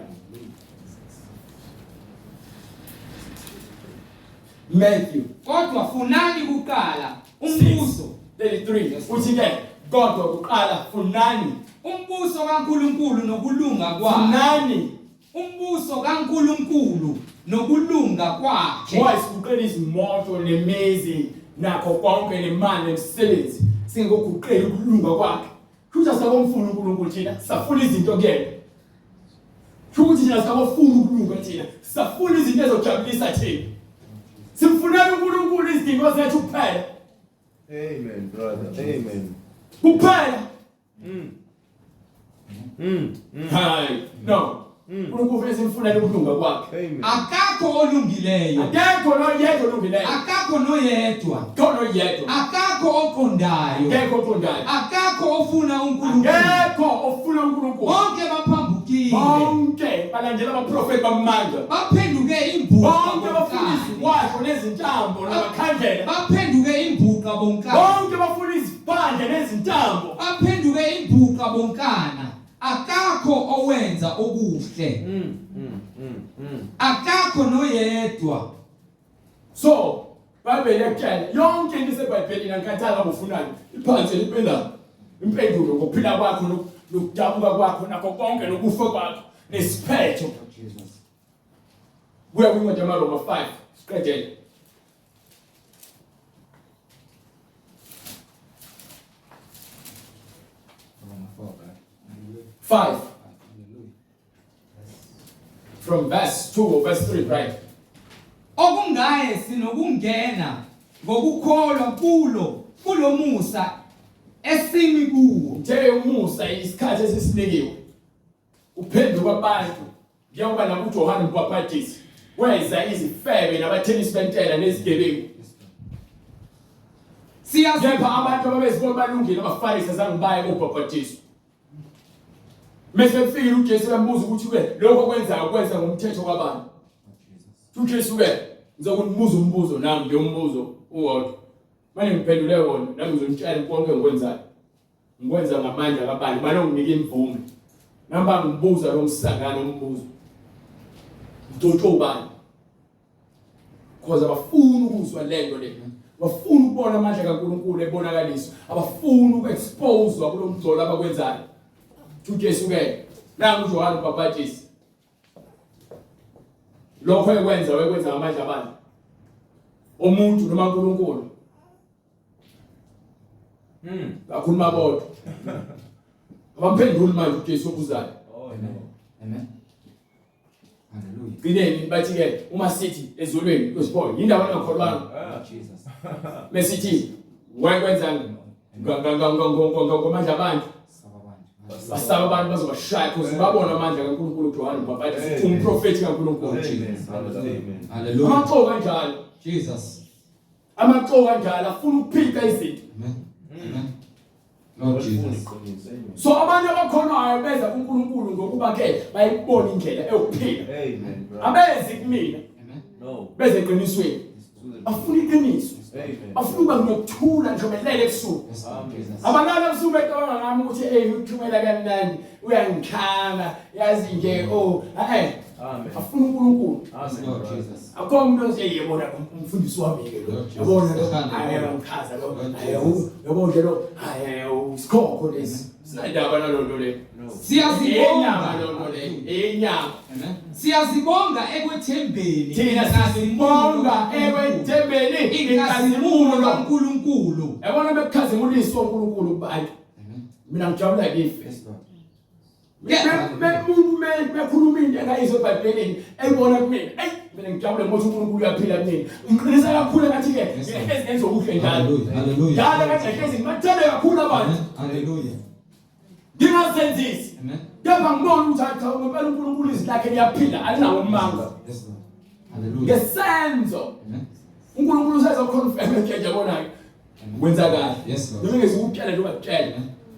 Matthew Kodwa funani kuqala umbuso, 33 uthi ke kodwa kuqala funani umbuso kaNkuluNkulu nokulunga kwakhe. Funani Umbuso kaNkuluNkulu nokulunga kwakhe. Ngoba siguqela izimoto nemizi nakho konke nemali nemisebenzi singoguqela ukulunga kwakhe. Kusho sakomfuna uNkulunkulu thina safuna izinto kuyena. Kusho thina sakofuna ukulunga thina safuna izinto ezojabulisa thina. Simfunela uNkulunkulu izidingo zethu kuphela. Amen brother. Amen. Kuphela. Hayi, no. uNkulunkulu ufuna simfunele ukulunga kwakhe. Amen. Akakho olungileyo. Akekho noyedwa olungileyo. Akakho noyedwa. Akekho noyedwa. Akakho oqondayo. Akekho oqondayo. Akakho ofuna uNkulunkulu. Akekho ofuna uNkulunkulu. Bonke baphambukile. Bonke balandela abaprofeti bamanga. Baphenduke imbuqa. Bonke bafuna bonkana. iziwasho nezintambo namakhandlela. Baphenduke imbuqa bonkana. Bonke bafuna izibandla nezintambo. Baphenduke imbuqa bonkana. Akakho owenza okuhle. Akakho noyedwa. So, Bible yakutshela yonke into eseBhayibhelini angikhathali ngabe ufunani. Iphansi liphila impendulo ngokuphila kwakho nokudabuka kwakho nakho konke nokufa kwakho nesiphetho. Kuya kwincwadi yamaRoma 5 siqedele. Five. From verse 2 or verse 3, right? Okungaye sinokungena ngokukholwa kulo kulomusa esimi kuwo. Ngithe umusa isikhathi esisinikiwe. Uphenduka abantu njengoba nakuJohane umbhaphatisi weza izifebe nabathenisi bentela nezigebengu. Siyazi Kepha abantu ababezibona balungile abaFarisi azange baye kobhaphatiswa. Mese kufikile uJesu bambuza ukuthi ke lokho okwenzayo kwenza ngomthetho kwabantu. UJesu ke ngizokunibuza umbuzo nami nje umbuzo uwodwa. Manje ngiphendule wona nami ngizonitshela konke engikwenzayo. Ngikwenza ngamandla kabani bani onginika imvume. Nami bangibuza lo msangano umbuzo. Ngidotshwe ubani? Because abafuni ukuzwa lento le. Abafuni ukubona amandla kaNkuluNkulu ebonakaliswa. Abafuni ukuexposewa kulomgcolo abakwenzayo. UJesu ke nangu uJohane uBhaphatisi. Lokho ekwenza wekwenza ngamandla abantu. Umuntu noma uNkulunkulu. Bakhuluma bodwa. Abamphenduli manje uJesu obuzayo. Oh no. Amen. Hallelujah. Gcineni bathi ke uma sithi ezulwini kuzipho yindaba engakholwanga Ah. Jesus. mesithi wayekwenza ngamandla abantu Saba abantu. basaba abantu bazobashaya because babona amandla kaNkulunkulu uJohane umbhaphatisi umprofeti kaNkulunkulu Amen. Brother. Amen. Hallelujah. Amaxoki kanjalo Jesus. amaxoki kanjalo afuna ukuphika izinto Amen. Amen. Lord Jesus. Iqiniso. Amen. so abantu abakholwayo beza kuNkulunkulu ngokuba ke bayibona indlela eyokuphila Amen. Brother. abezi kumina Amen. No. beze eqinisweni bafuna iqiniso Amen. bafuna ukuba nokuthula ngisho belele ebusuku Yes, Lord Jesus. Abalala ebusuku becabanga ngami ukuthi hey uthumela kamnandi uyangikhama yazi nje oh eh Amen. afuna uNkulunkulu Yes, Amen. Lord brother. Jesus. akho umuntu othi yebona umfundisi wami ke lo Lord Jesus. yabona lo Hallelujah. hayi ngichaza lo Lord hayi Jesus. yabona nje lo hayi isikhokho lesi sinandaba nalonto le No. enyama Siyazibonga. lonto le enyama Amen. Siyazibonga ekwethembeni. thina sisibonga ekwethembeni Inkazimulo inkazimulo kaNkulunkulu. yabona bekukhazimuliswa uNkulunkulu kubantu Amen. mina ngijabula ngife Yes, Lord. Umuntu bekhuluma into engayizwa eBhayibhelini eyibona kumina. Ey, mina ngijabule ngokuthi uNkulunkulu uyaphila kumina. Ngiqinisa kakhulu ngathi ke Yes, Lord. ngihlezi ngenza okuhle njalo. Hallelujah. Hallelujah. Njalo ngathi ngihlezi ngibathande kakhulu abantu. Amen. Hallelujah. Ngingazenzisi. Amen. Kepha ngibona ukuthi hayi cha ngempela uNkulunkulu izwi lakhe liyaphila alinawo umanga. Yes, Lord. Hallelujah. Ngesenzo Amen. uNkulunkulu usezoconfirm ke yabona ke. Wenza kahle. Yes, Lord. Noma ngezikutshela nje ungakutshela.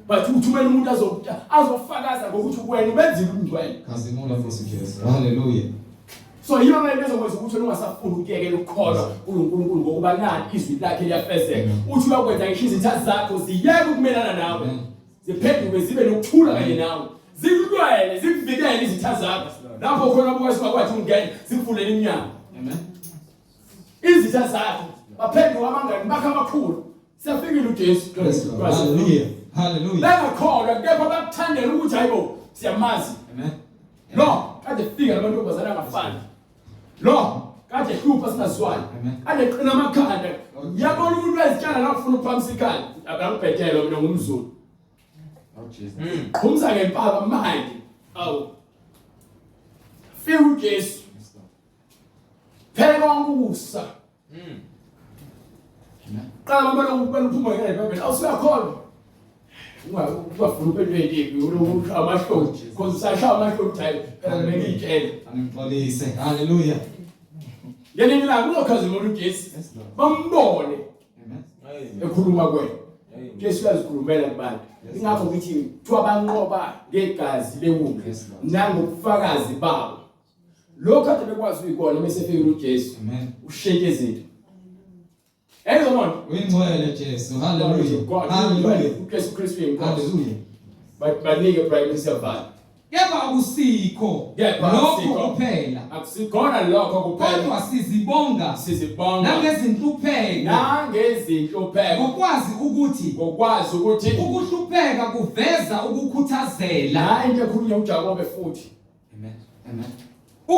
But uthumela umuntu azokutshela azofakaza ngokuthi wena ubenzile ubungcwele. Khazimula Nkosi Jesu. Hallelujah. So yiyo manje ezokwenza ukuthi wena ungasafuni ukuyekela ukukholwa kuloNkulunkulu ngokuba nani izwi lakhe liyafezeka. Uthi uyakwenza ngisho izitha zakho ziyeke ukumelana nawe. Amen. Ziphenduke zibe nokuthula kanye nawe. Zikulwele, zikuvikele izitha zakho. Lapho khona buka singakwathi ungene, zikuvulele iminyango. Amen. Izitha zakho baphenduka abangani bakho abakhulu. Siyafikile uJesu. Yes, Lord. Hallelujah. Hallelujah. Bengakholwa kepha bakuthandela ukuthi hayibo siyamazi. Amen. Lo kade fika lamantombazana angafani. Lo kade hlupha singazwani. Amen. Kade qina amakhanda. Yabona umuntu wezitshana la ufuna ukuphamisa ikhanda. Akangibhedelwa mina ngumZulu. Lord Jesus. Phumza ngempaka manje. Awu. Fika uJesu. Yes, Lord. Phela konke ukusa. Qala manje ukubona uphuma ngene eBhayibheli awusuyakholwa. Ungafuni uphendule into ulokhu amahloni because usashaya amahloni uthi hayi phela bengiyitshela. Angixolise. Hallelujah. Ngelinye ilanga uzokhazimula uJesu. Bambone. Amen. Ekhuluma kuwena. Jesu uyazikhulumela kubantu. Ingakho ngithi kuthiwa banqoba ngegazi lewundlu nangobufakazi babo. Lokho kade bekwazi uyikona mase efike uJesu. Amen. Ushintshe izinto. Yayizwa mona? Uyingcwele Jesu. Hallelujah. Hallelujah. uJesu Kristu uyinkosi. Hallelujah. Banike prime minister bani. Kepha akusikho Kepha lokho akusikho. kuphela. Akusikhona lokho kuphela. Kodwa sizibonga Sizibonga nangezinhlupheko nangezinhlupheko ngokwazi ukuthi ngokwazi ukuthi ukuhlupheka kuveza ukukhuthazela. la into ekhulunywa uJakobe futhi. Amen. Amen.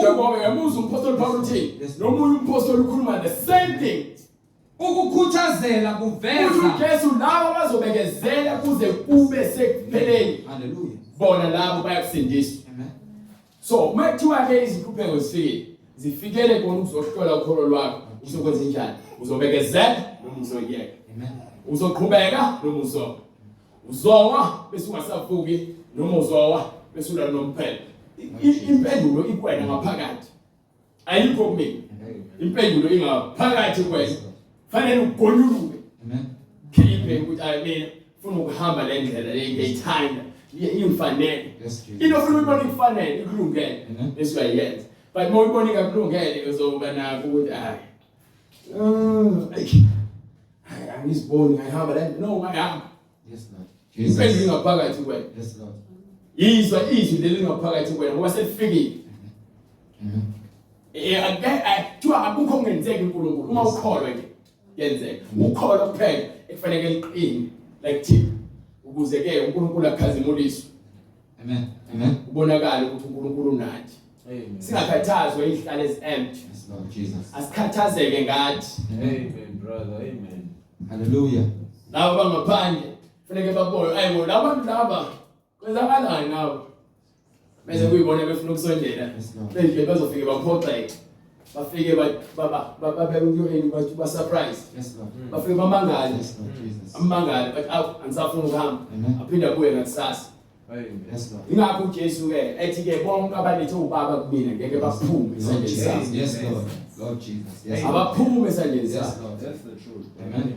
Jakobe uyamuzwa umphostoli Paul uthini? Yes. Nomunye umphostoli ukhuluma the same thing. Ukukhuthazela Uthi kuveza uJesu labo abazobekezela kuze kube sekupheleni Hallelujah. bona labo bayakusindiswa. Amen. So uma kuthiwa ke izinhlupheko zifikile, zifikele kona ukuzohlola ukholo lwakho. Uzokwenza njani? Uzobekezela noma uzoyeka? Amen. Uzoqhubeka noma uzowa? Uzowa bese ungasavuki noma uzowa bese ulala nomphela. Impendulo ikwena ngaphakathi. Ayikho kumina. Impendulo ingaphakathi kwena. Fanele ugonyuluke. Amen. Khiphe ukuthi ayi mina ufuna ukuhamba le ndlela le ngiyithanda. Ingifanele. Yes, Jesus. Into ofuna uyibona ikufanele ikulungele Amen. bese uyayenza. But uma uyibona ingakulungele uzoba nakho ukuthi hayi. Hayi angiziboni ngayihamba le ndlela. No ungayihamba. Yes, Lord. Impendulo Jesus. ingaphakathi kwena. Yes, Lord. Yizwa izwi leli lingaphakathi kwena ngoba selifikile. Amen. Kuthiwa akukho okungenzeki uNkulunkulu uma ukholwa nje kuyenzeka. Ukholwa kuphela ekufanele liqine like thina ukuze ke uNkulunkulu akhazimuliswe Amen. Amen. kubonakale ukuthi uNkulunkulu unathi. Amen. Singakhathazwa izihlalo ezi-empty. Yes, Lord Jesus. Asikhathazeke ngathi. Amen. Amen, brother. Amen. Hallelujah. Laba bangaphandle kufanele babone ayibo laba bantu laba kwenzakalani ngabo. Bese kuyibona befuna ukusondela. Yes, Lord. Benje bazofike baphoxeke. Bafike babeke uyeni bathi ba surprise. Yes, Lord. Bafike bamangale. Yes, Lord Jesus. Amangale but awu angisafuni ukuhamba. Amen. Aphinde abuye ngakusasa. Amen. Yes, Lord. Ingakho uJesu ke ethi ke bonke abalethe ubaba kumina ngeke baphume Lord esandleni Jesus. sami. Yes, Lord. Lord Jesus. Yes. Lord. Abaphume esandleni Yes, sami. Lord. That's the truth. Amen.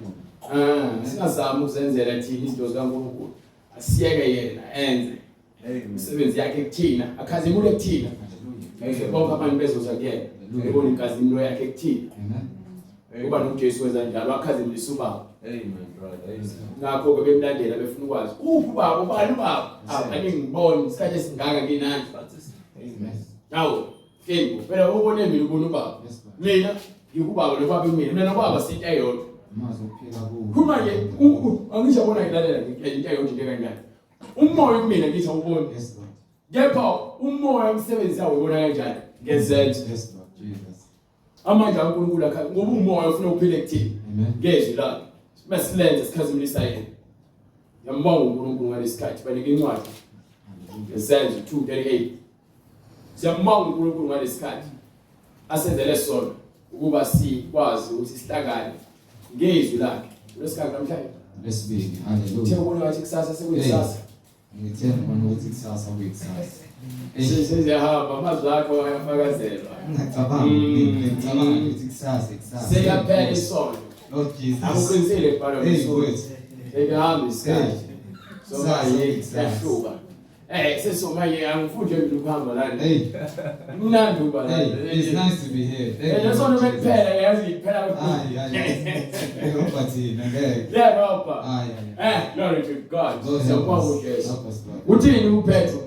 Ah, singazami ukuzenzela thina izinto zikaNkulunkulu. Asiyeke yena enze Amen. imisebenzi yakhe kuthina, akhazimule kuthina. Hallelujah. Ukuze bonke abantu bezoza kuyena. Hallelujah. Bebone inkazimulo yakhe kuthina. Amen. Kuba noJesu wenza njalo, wakhazimulisa ubaba. Amen, brother. Amen. Ngakho-ke bemlandela befuna ukwazi uphi ubaba, ubani ubaba? Awu, aningiboni isikhathi esingaka nginani. Amen. Hawu, Fimbo, phela ubone mina ubona ubaba. Yes, Lord. Mina ngikubaba nobaba kumina, mina nobaba sinto eyodwa. Amazwi okuphila kuwo. Khuluma nje, angisho yabona ngilalela into eyodwa into kanjani. Umoya kumina ngithi awuboni. Yes, Lord. Kepha umoya umsebenzi yawo ubona kanjani? Ngezenzo. Yes, Lord Jesus. Amandla kaNkulunkulu akha ngoba umoya ufuna uphile kuthina. Amen. Ngezwi lakhe. Masilenze sikhazimulisa yena. Ngiyambonga uNkulunkulu ngalesikhathi banike incwadi. Hallelujah. Izenzo 2:38. Siyambonga uNkulunkulu ngalesikhathi asenzele sona ukuba sikwazi ukuthi sihlangane ngezwi lakhe. Lesikhathi namhlanje Lesibili. uthe Hallelujah. ubona ngathi kusasa sekuyikusasa. Ngithemba ubona ukuthi kusasa kuyikusasa. Hey, Sesiyahamba amazwi akho ayafakazelwa. ngingacabanga ngicabanga ukuthi kusasa kusasa. Sekuyaphela isonto. Lord Jesus. Akuqinisile kubhalwa Hey, ngesuku. wait. Sekuhamba isikhathi. So Kusasa, manje kusasa. kuyahluka. Sesomanje angifuni nje ukuhamba lana. Hey, Mnandi ukuba lana. hey, it's nice to be here. Thank you. Lesonto Lord Jesus. bekuphela yazi kuphela. Hayi, hayi. Robert thina ngeke. Yeah, Robert. Hayi, hayi. Glory to God. Lord help Siyabonga us. uJesu. Help us, Lord. Uthini uPetro?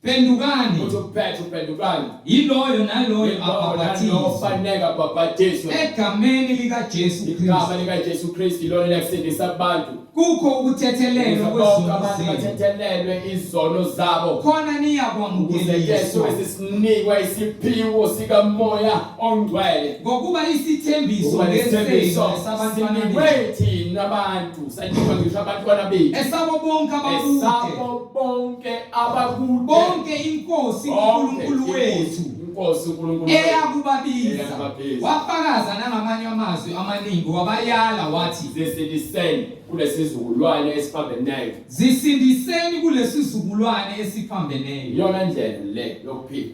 Phendukani Uthi uPetro phendukani. yiloyo naloyo abhabhatizwe Ofanele abhabhathiswe. egameni likaJesu Igama Kristu likaJesu Kristu ilona eliyakusindisa abantu. kukho ukuthethelelwa Ukuze bonke kwezono abantu zenu bathethelelwe izono zabo. khona Ukuze ke niyakwamukeliswa sobe sisinikwa isiphiwo sikaMoya oNgcwele. ngokuba isithembiso Ngokuba lesithembiso ngesenu esabantwana bethu sinikwe thina abantu, sanikwa ngisho abantwana bethu. esabo bonke abakude Esabo bonke abakude. bonke inkosi Bonke uNkulunkulu wethu inkosi. uNkosi uNkulunkulu Eyakubabiza. Eyakubabiza. Wafakaza nangamanye amazwi amaningi wabayala wathi zisindiseni kulesizukulwane esiphambeneyo. Zisindiseni kulesizukulwane esiphambeneyo. Iyona ndlela le yokuphila.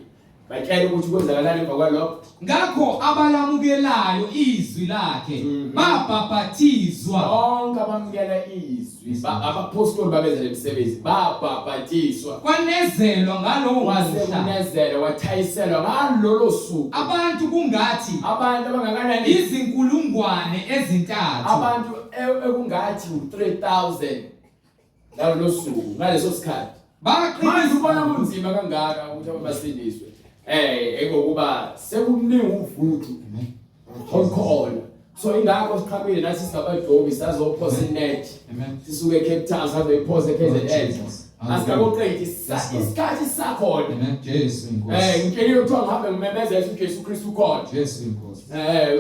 Batshela ukuthi kwenzakalani emva kwalokho. Ngakho abalamukelayo izwi lakhe babhabhathizwa. Bonke abamukela izwi, abaphostoli babenza lemisebenzi, babhabhatiswa. Kwanezelwa ngalowo Kwase mhla. kunezelwa, kwathayiselwa ngalolo suku. Abantu kungathi Abantu abangakanani? izinkulungwane ezintathu. Abantu ekungathi u-3000 ngalolo suku, ngaleso sikhathi. Manje ubona kunzima kangaka ukuthi abantu basindiswe. Ekokuba sekukuningi uvuthu olukhona. So ingakho siqhamile nathi singabadobi sazophosa inet. Sisuke eCape Town sazoyiphosa eKZN. Asikakoqedi isikhathi sakhona. Amen. Jesu inkosi. Ngitsheliwe kuthiwa ngihambe ngimemezela ukuthi uJesu Kristu ukhona. Jesu inkosi.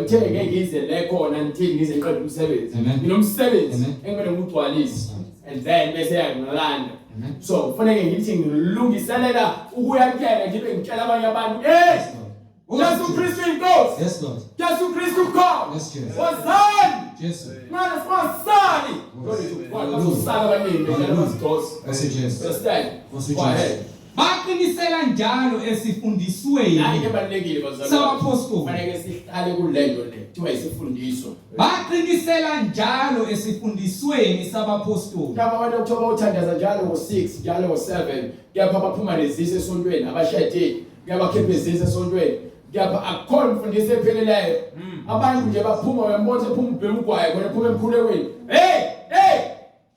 Uthe ngeke ngize le khona ngithini ngize ngiqede umsebenzi. Nginomsebenzi engimele ngiwugcwalise. And then bese yangilanda. So kufanele ngithi ngilungiselela ukuya kuyena ngibe ngitshela abanye abantu, hey, Jesu Kristu inkosi. Yes Lord. Jesu Kristu ukhona. Yes Jesus. Wozani. Jesu. Manje sibasali. Bazosala abaningi bedlala bazidosa. Nkosi Jesu. Understand? Nkosi Go ahead. Jesu. Baqinisela njalo esifundisweni. Nayi into ebalulekile bazalwane. Sabapostoli. Kufanele sihlale kulento le. Kuthiwa isifundiso. Baqinisela njalo esifundisweni sabapostoli. Laba abantu okuthiwa bawuthandaza njalo ngo-6 njalo ngo-7 kepha baphuma nezisi esontweni abashadile kepha bakhipha izisi esontweni kepha akukhona imfundiso epheleleyo. Abantu nje baphuma uyambona ephuma ubhema ugwayi khona ephuma emkhulekweni. Hey hey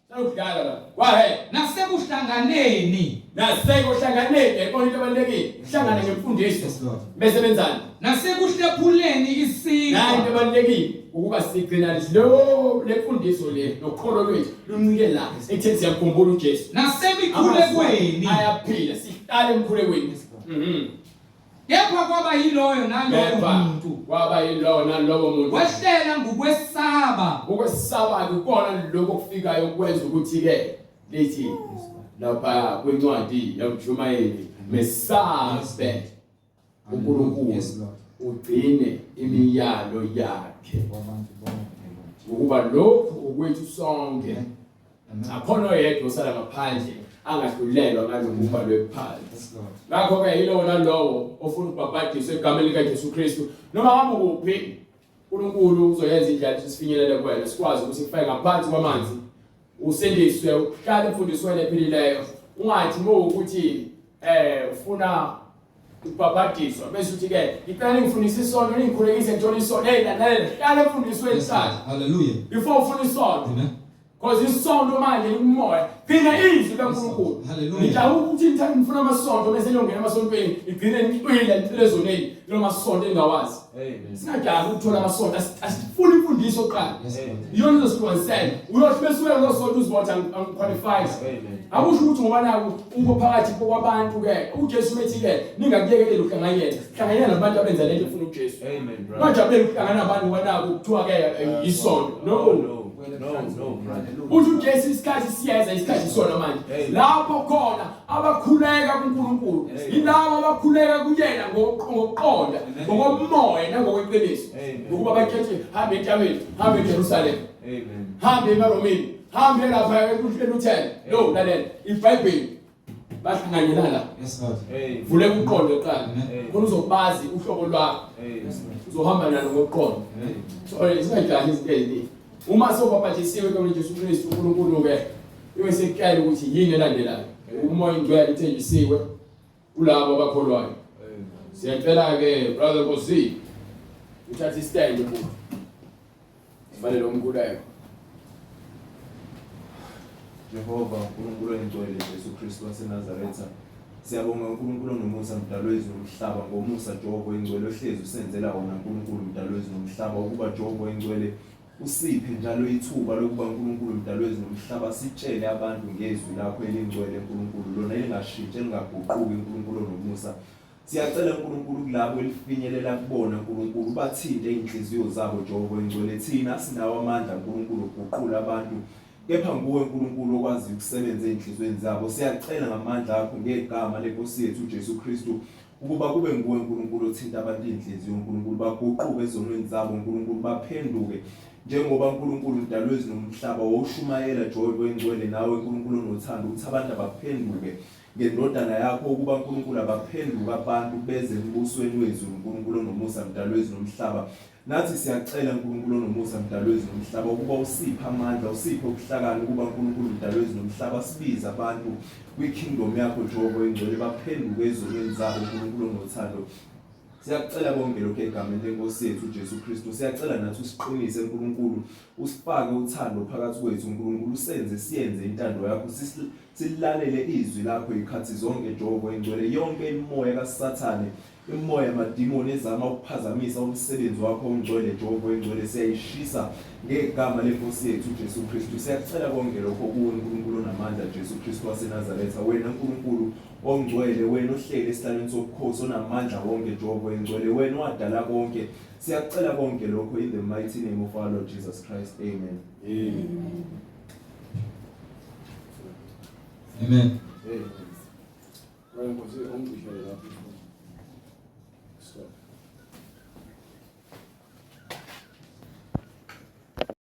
salukudlala la kwahe Nasekuhlanganeni. Nasekuhlanganeni yayibona into ebalulekile hlangana ngemfundiso. Yes Lord. Bese benzani? Nasekuhlephuleni Nayi isinkwa. into ebalulekile ukuba sigcina lo lemfundiso le nokholo lwethu luncike la ekutheni siyamkhumbula uJesu. Nasemikhulekweni. Ayaphila sihlale emkhulekweni. Kepha kwaba yiloyo nalowo Kepha muntu. kwaba yilowo nalowo muntu. Wehlela ngokwesaba. Ukwesaba kukona lokho okufikayo kwenza ukuthi ke lithi lapha kwincwadi yaMshumayeli mesabe uNkulunkulu Yes Lord. ugcine imiyalo yakhe ngokuba lokhu okwethu sonke. Akhona oyedwa osala ngaphandle angahlulelwa ngalokhu kubhalwe phansi. Yes Lord. Ngakho-ke yilowo nalowo ofuna ukubhabhadiswa egameni likaJesu Kristu noma ngabe kuphi uNkulunkulu uzoyenza indlela ukuthi sifinyelele kuwena sikwazi ukuthi kufake ngaphansi kwamanzi usindiswe uhlale emfundisweni ephilileyo ungathi mowukuthi ufuna ukubhabhadiswa bese uthi ke ngicela ningifundise isonto ningikhulekise ngithole isonto hey lalela hlala emfundisweni Yes sakhe Lord. Hallelujah. before ufuna isonto. Amen. Because isonto manje likumoya gcina izwi kaNkulunkulu. Hallelujah. Ngijabula ukuthi nithanda ngifuna amasonto bese niyongena emasontweni igcine nicwile nicwile ezoneni lo masonto engawazi. Amen. Singajahi ukuthola amasonto asifuni imfundiso kuqala. Yes Lord. Iyona izosihlukanisela. Uyothi bese uya kulo sonto uzibona ukuthi angiqualified. Amen. Akusho ukuthi ngoba naku uko phakathi kwabantu ke uJesu methi ke ningakuyekeleli ukuhlanganyela. Hlanganyela nabantu abenza lento efuna uJesu. Amen, brother. Ungajabulela ukuhlangana nabantu ngoba naku kuthiwa ke isonto. No. No, no, no, brother. Uthi uJesu isikhathi siyeza isikhathi sona manje. Amen. Lapho khona abakhuleka kuNkulunkulu Amen. yilabo abakhuleka kuyena ngokuqonda ngokomoya nangokweqiniso. Amen. Ngokuba bakhethe hambe entabeni, hambe eJerusalem, Amen. hambe eMaromini, hambe lapha eLuthela. No, lalela iBhayibheli bahlanganyela la. Yes Lord. Amen. Vuleka uqondo kuqala. Amen. Khona uzobazi uhlobo lwakho. Amen. Uzohamba nalo ngokuqonda. Amen. So singajahi izinto eziningi. Uma sewubhabhadisiwe egameni Jesu Kristu uNkulunkulu ke ibe sekutshela ukuthi yini elandelayo. Umoya ingcwele ithenjisiwe kulabo abakholwayo. Amen. Siyacela ke brother Nkosi uthathe istand kuthi. Sifanele umkhuleko. Jehova uNkulunkulu oyingcwele Jesu Kristu waseNazaretha. Siyabonga uNkulunkulu onomusa mdalo wezulu nomhlaba ngomusa Jehova oyingcwele ohlezi usenzela wona uNkulunkulu mdalo wezulu nomhlaba ukuba Jehova oyingcwele usiphe njalo ithuba lokuba uNkulunkulu mdalo wezulu nomhlaba sitshele abantu ngezwi lakho elingcwele uNkulunkulu lona elingashintshi elingaguquki uNkulunkulu onomusa. Siyacela uNkulunkulu kulabo elifinyelela kubona uNkulunkulu bathinte inhliziyo zabo Jehova oyingcwele thina sinawo amandla uNkulunkulu uguqula abantu kepha nguwe uNkulunkulu okwazi ukusebenza ezinhlizweni zabo. Siyacela ngamandla akho ngegama lenkosi yethu uJesu Kristu Ukuba kube nguwe uNkulunkulu othinta abantu inhliziyo uNkulunkulu baguquke ezonweni zabo uNkulunkulu baphenduke njengoba uNkulunkulu umdali wezulu nomhlaba wawushumayela Jehova oyingcwele nawe uNkulunkulu onothando ukuthi abantu abaphenduke ngendodana yakho ukuba uNkulunkulu abaphenduke abantu beze embusweni wezulu uNkulunkulu onomusa mdali wezulu nomhlaba Nathi siyacela Nkulunkulu onomusa Mdali wezulu nomhlaba ukuba usiphe amandla usiphe ubuhlakani ukuba Nkulunkulu Mdali wezulu nomhlaba sibize abantu kwi-kingdom yakho Jehova oyingcwele baphenduke ezonweni zabo Nkulunkulu onothando Siyakucela konke lokho egameni lenkosi yethu uJesu Kristu. Siyacela nathi usiqinise uNkulunkulu, usifake uthando phakathi kwethu uNkulunkulu, usenze siyenze intando yakho, silalele izwi lakho ikhathi zonke Jehova oyingcwele. Yonke imimoya kaSathane Imimoya yamadimoni ezama ukuphazamisa umsebenzi wakho ongcwele Jehova oyingcwele siyayishisa ngegama lenkosi yethu uJesu Kristu. Siyakucela konke lokho kuwe Nkulunkulu onamandla Jesu Kristu waseNazaretha wena Nkulunkulu ongcwele wena ohleli esihlalweni sobukhosi onamandla wonke Jehova oyingcwele wena owadala konke. Siyakucela konke lokho in the mighty name of our Lord Jesus Christ. Amen. Amen. Amen. Amen. Wena Nkosi ongishele lapho.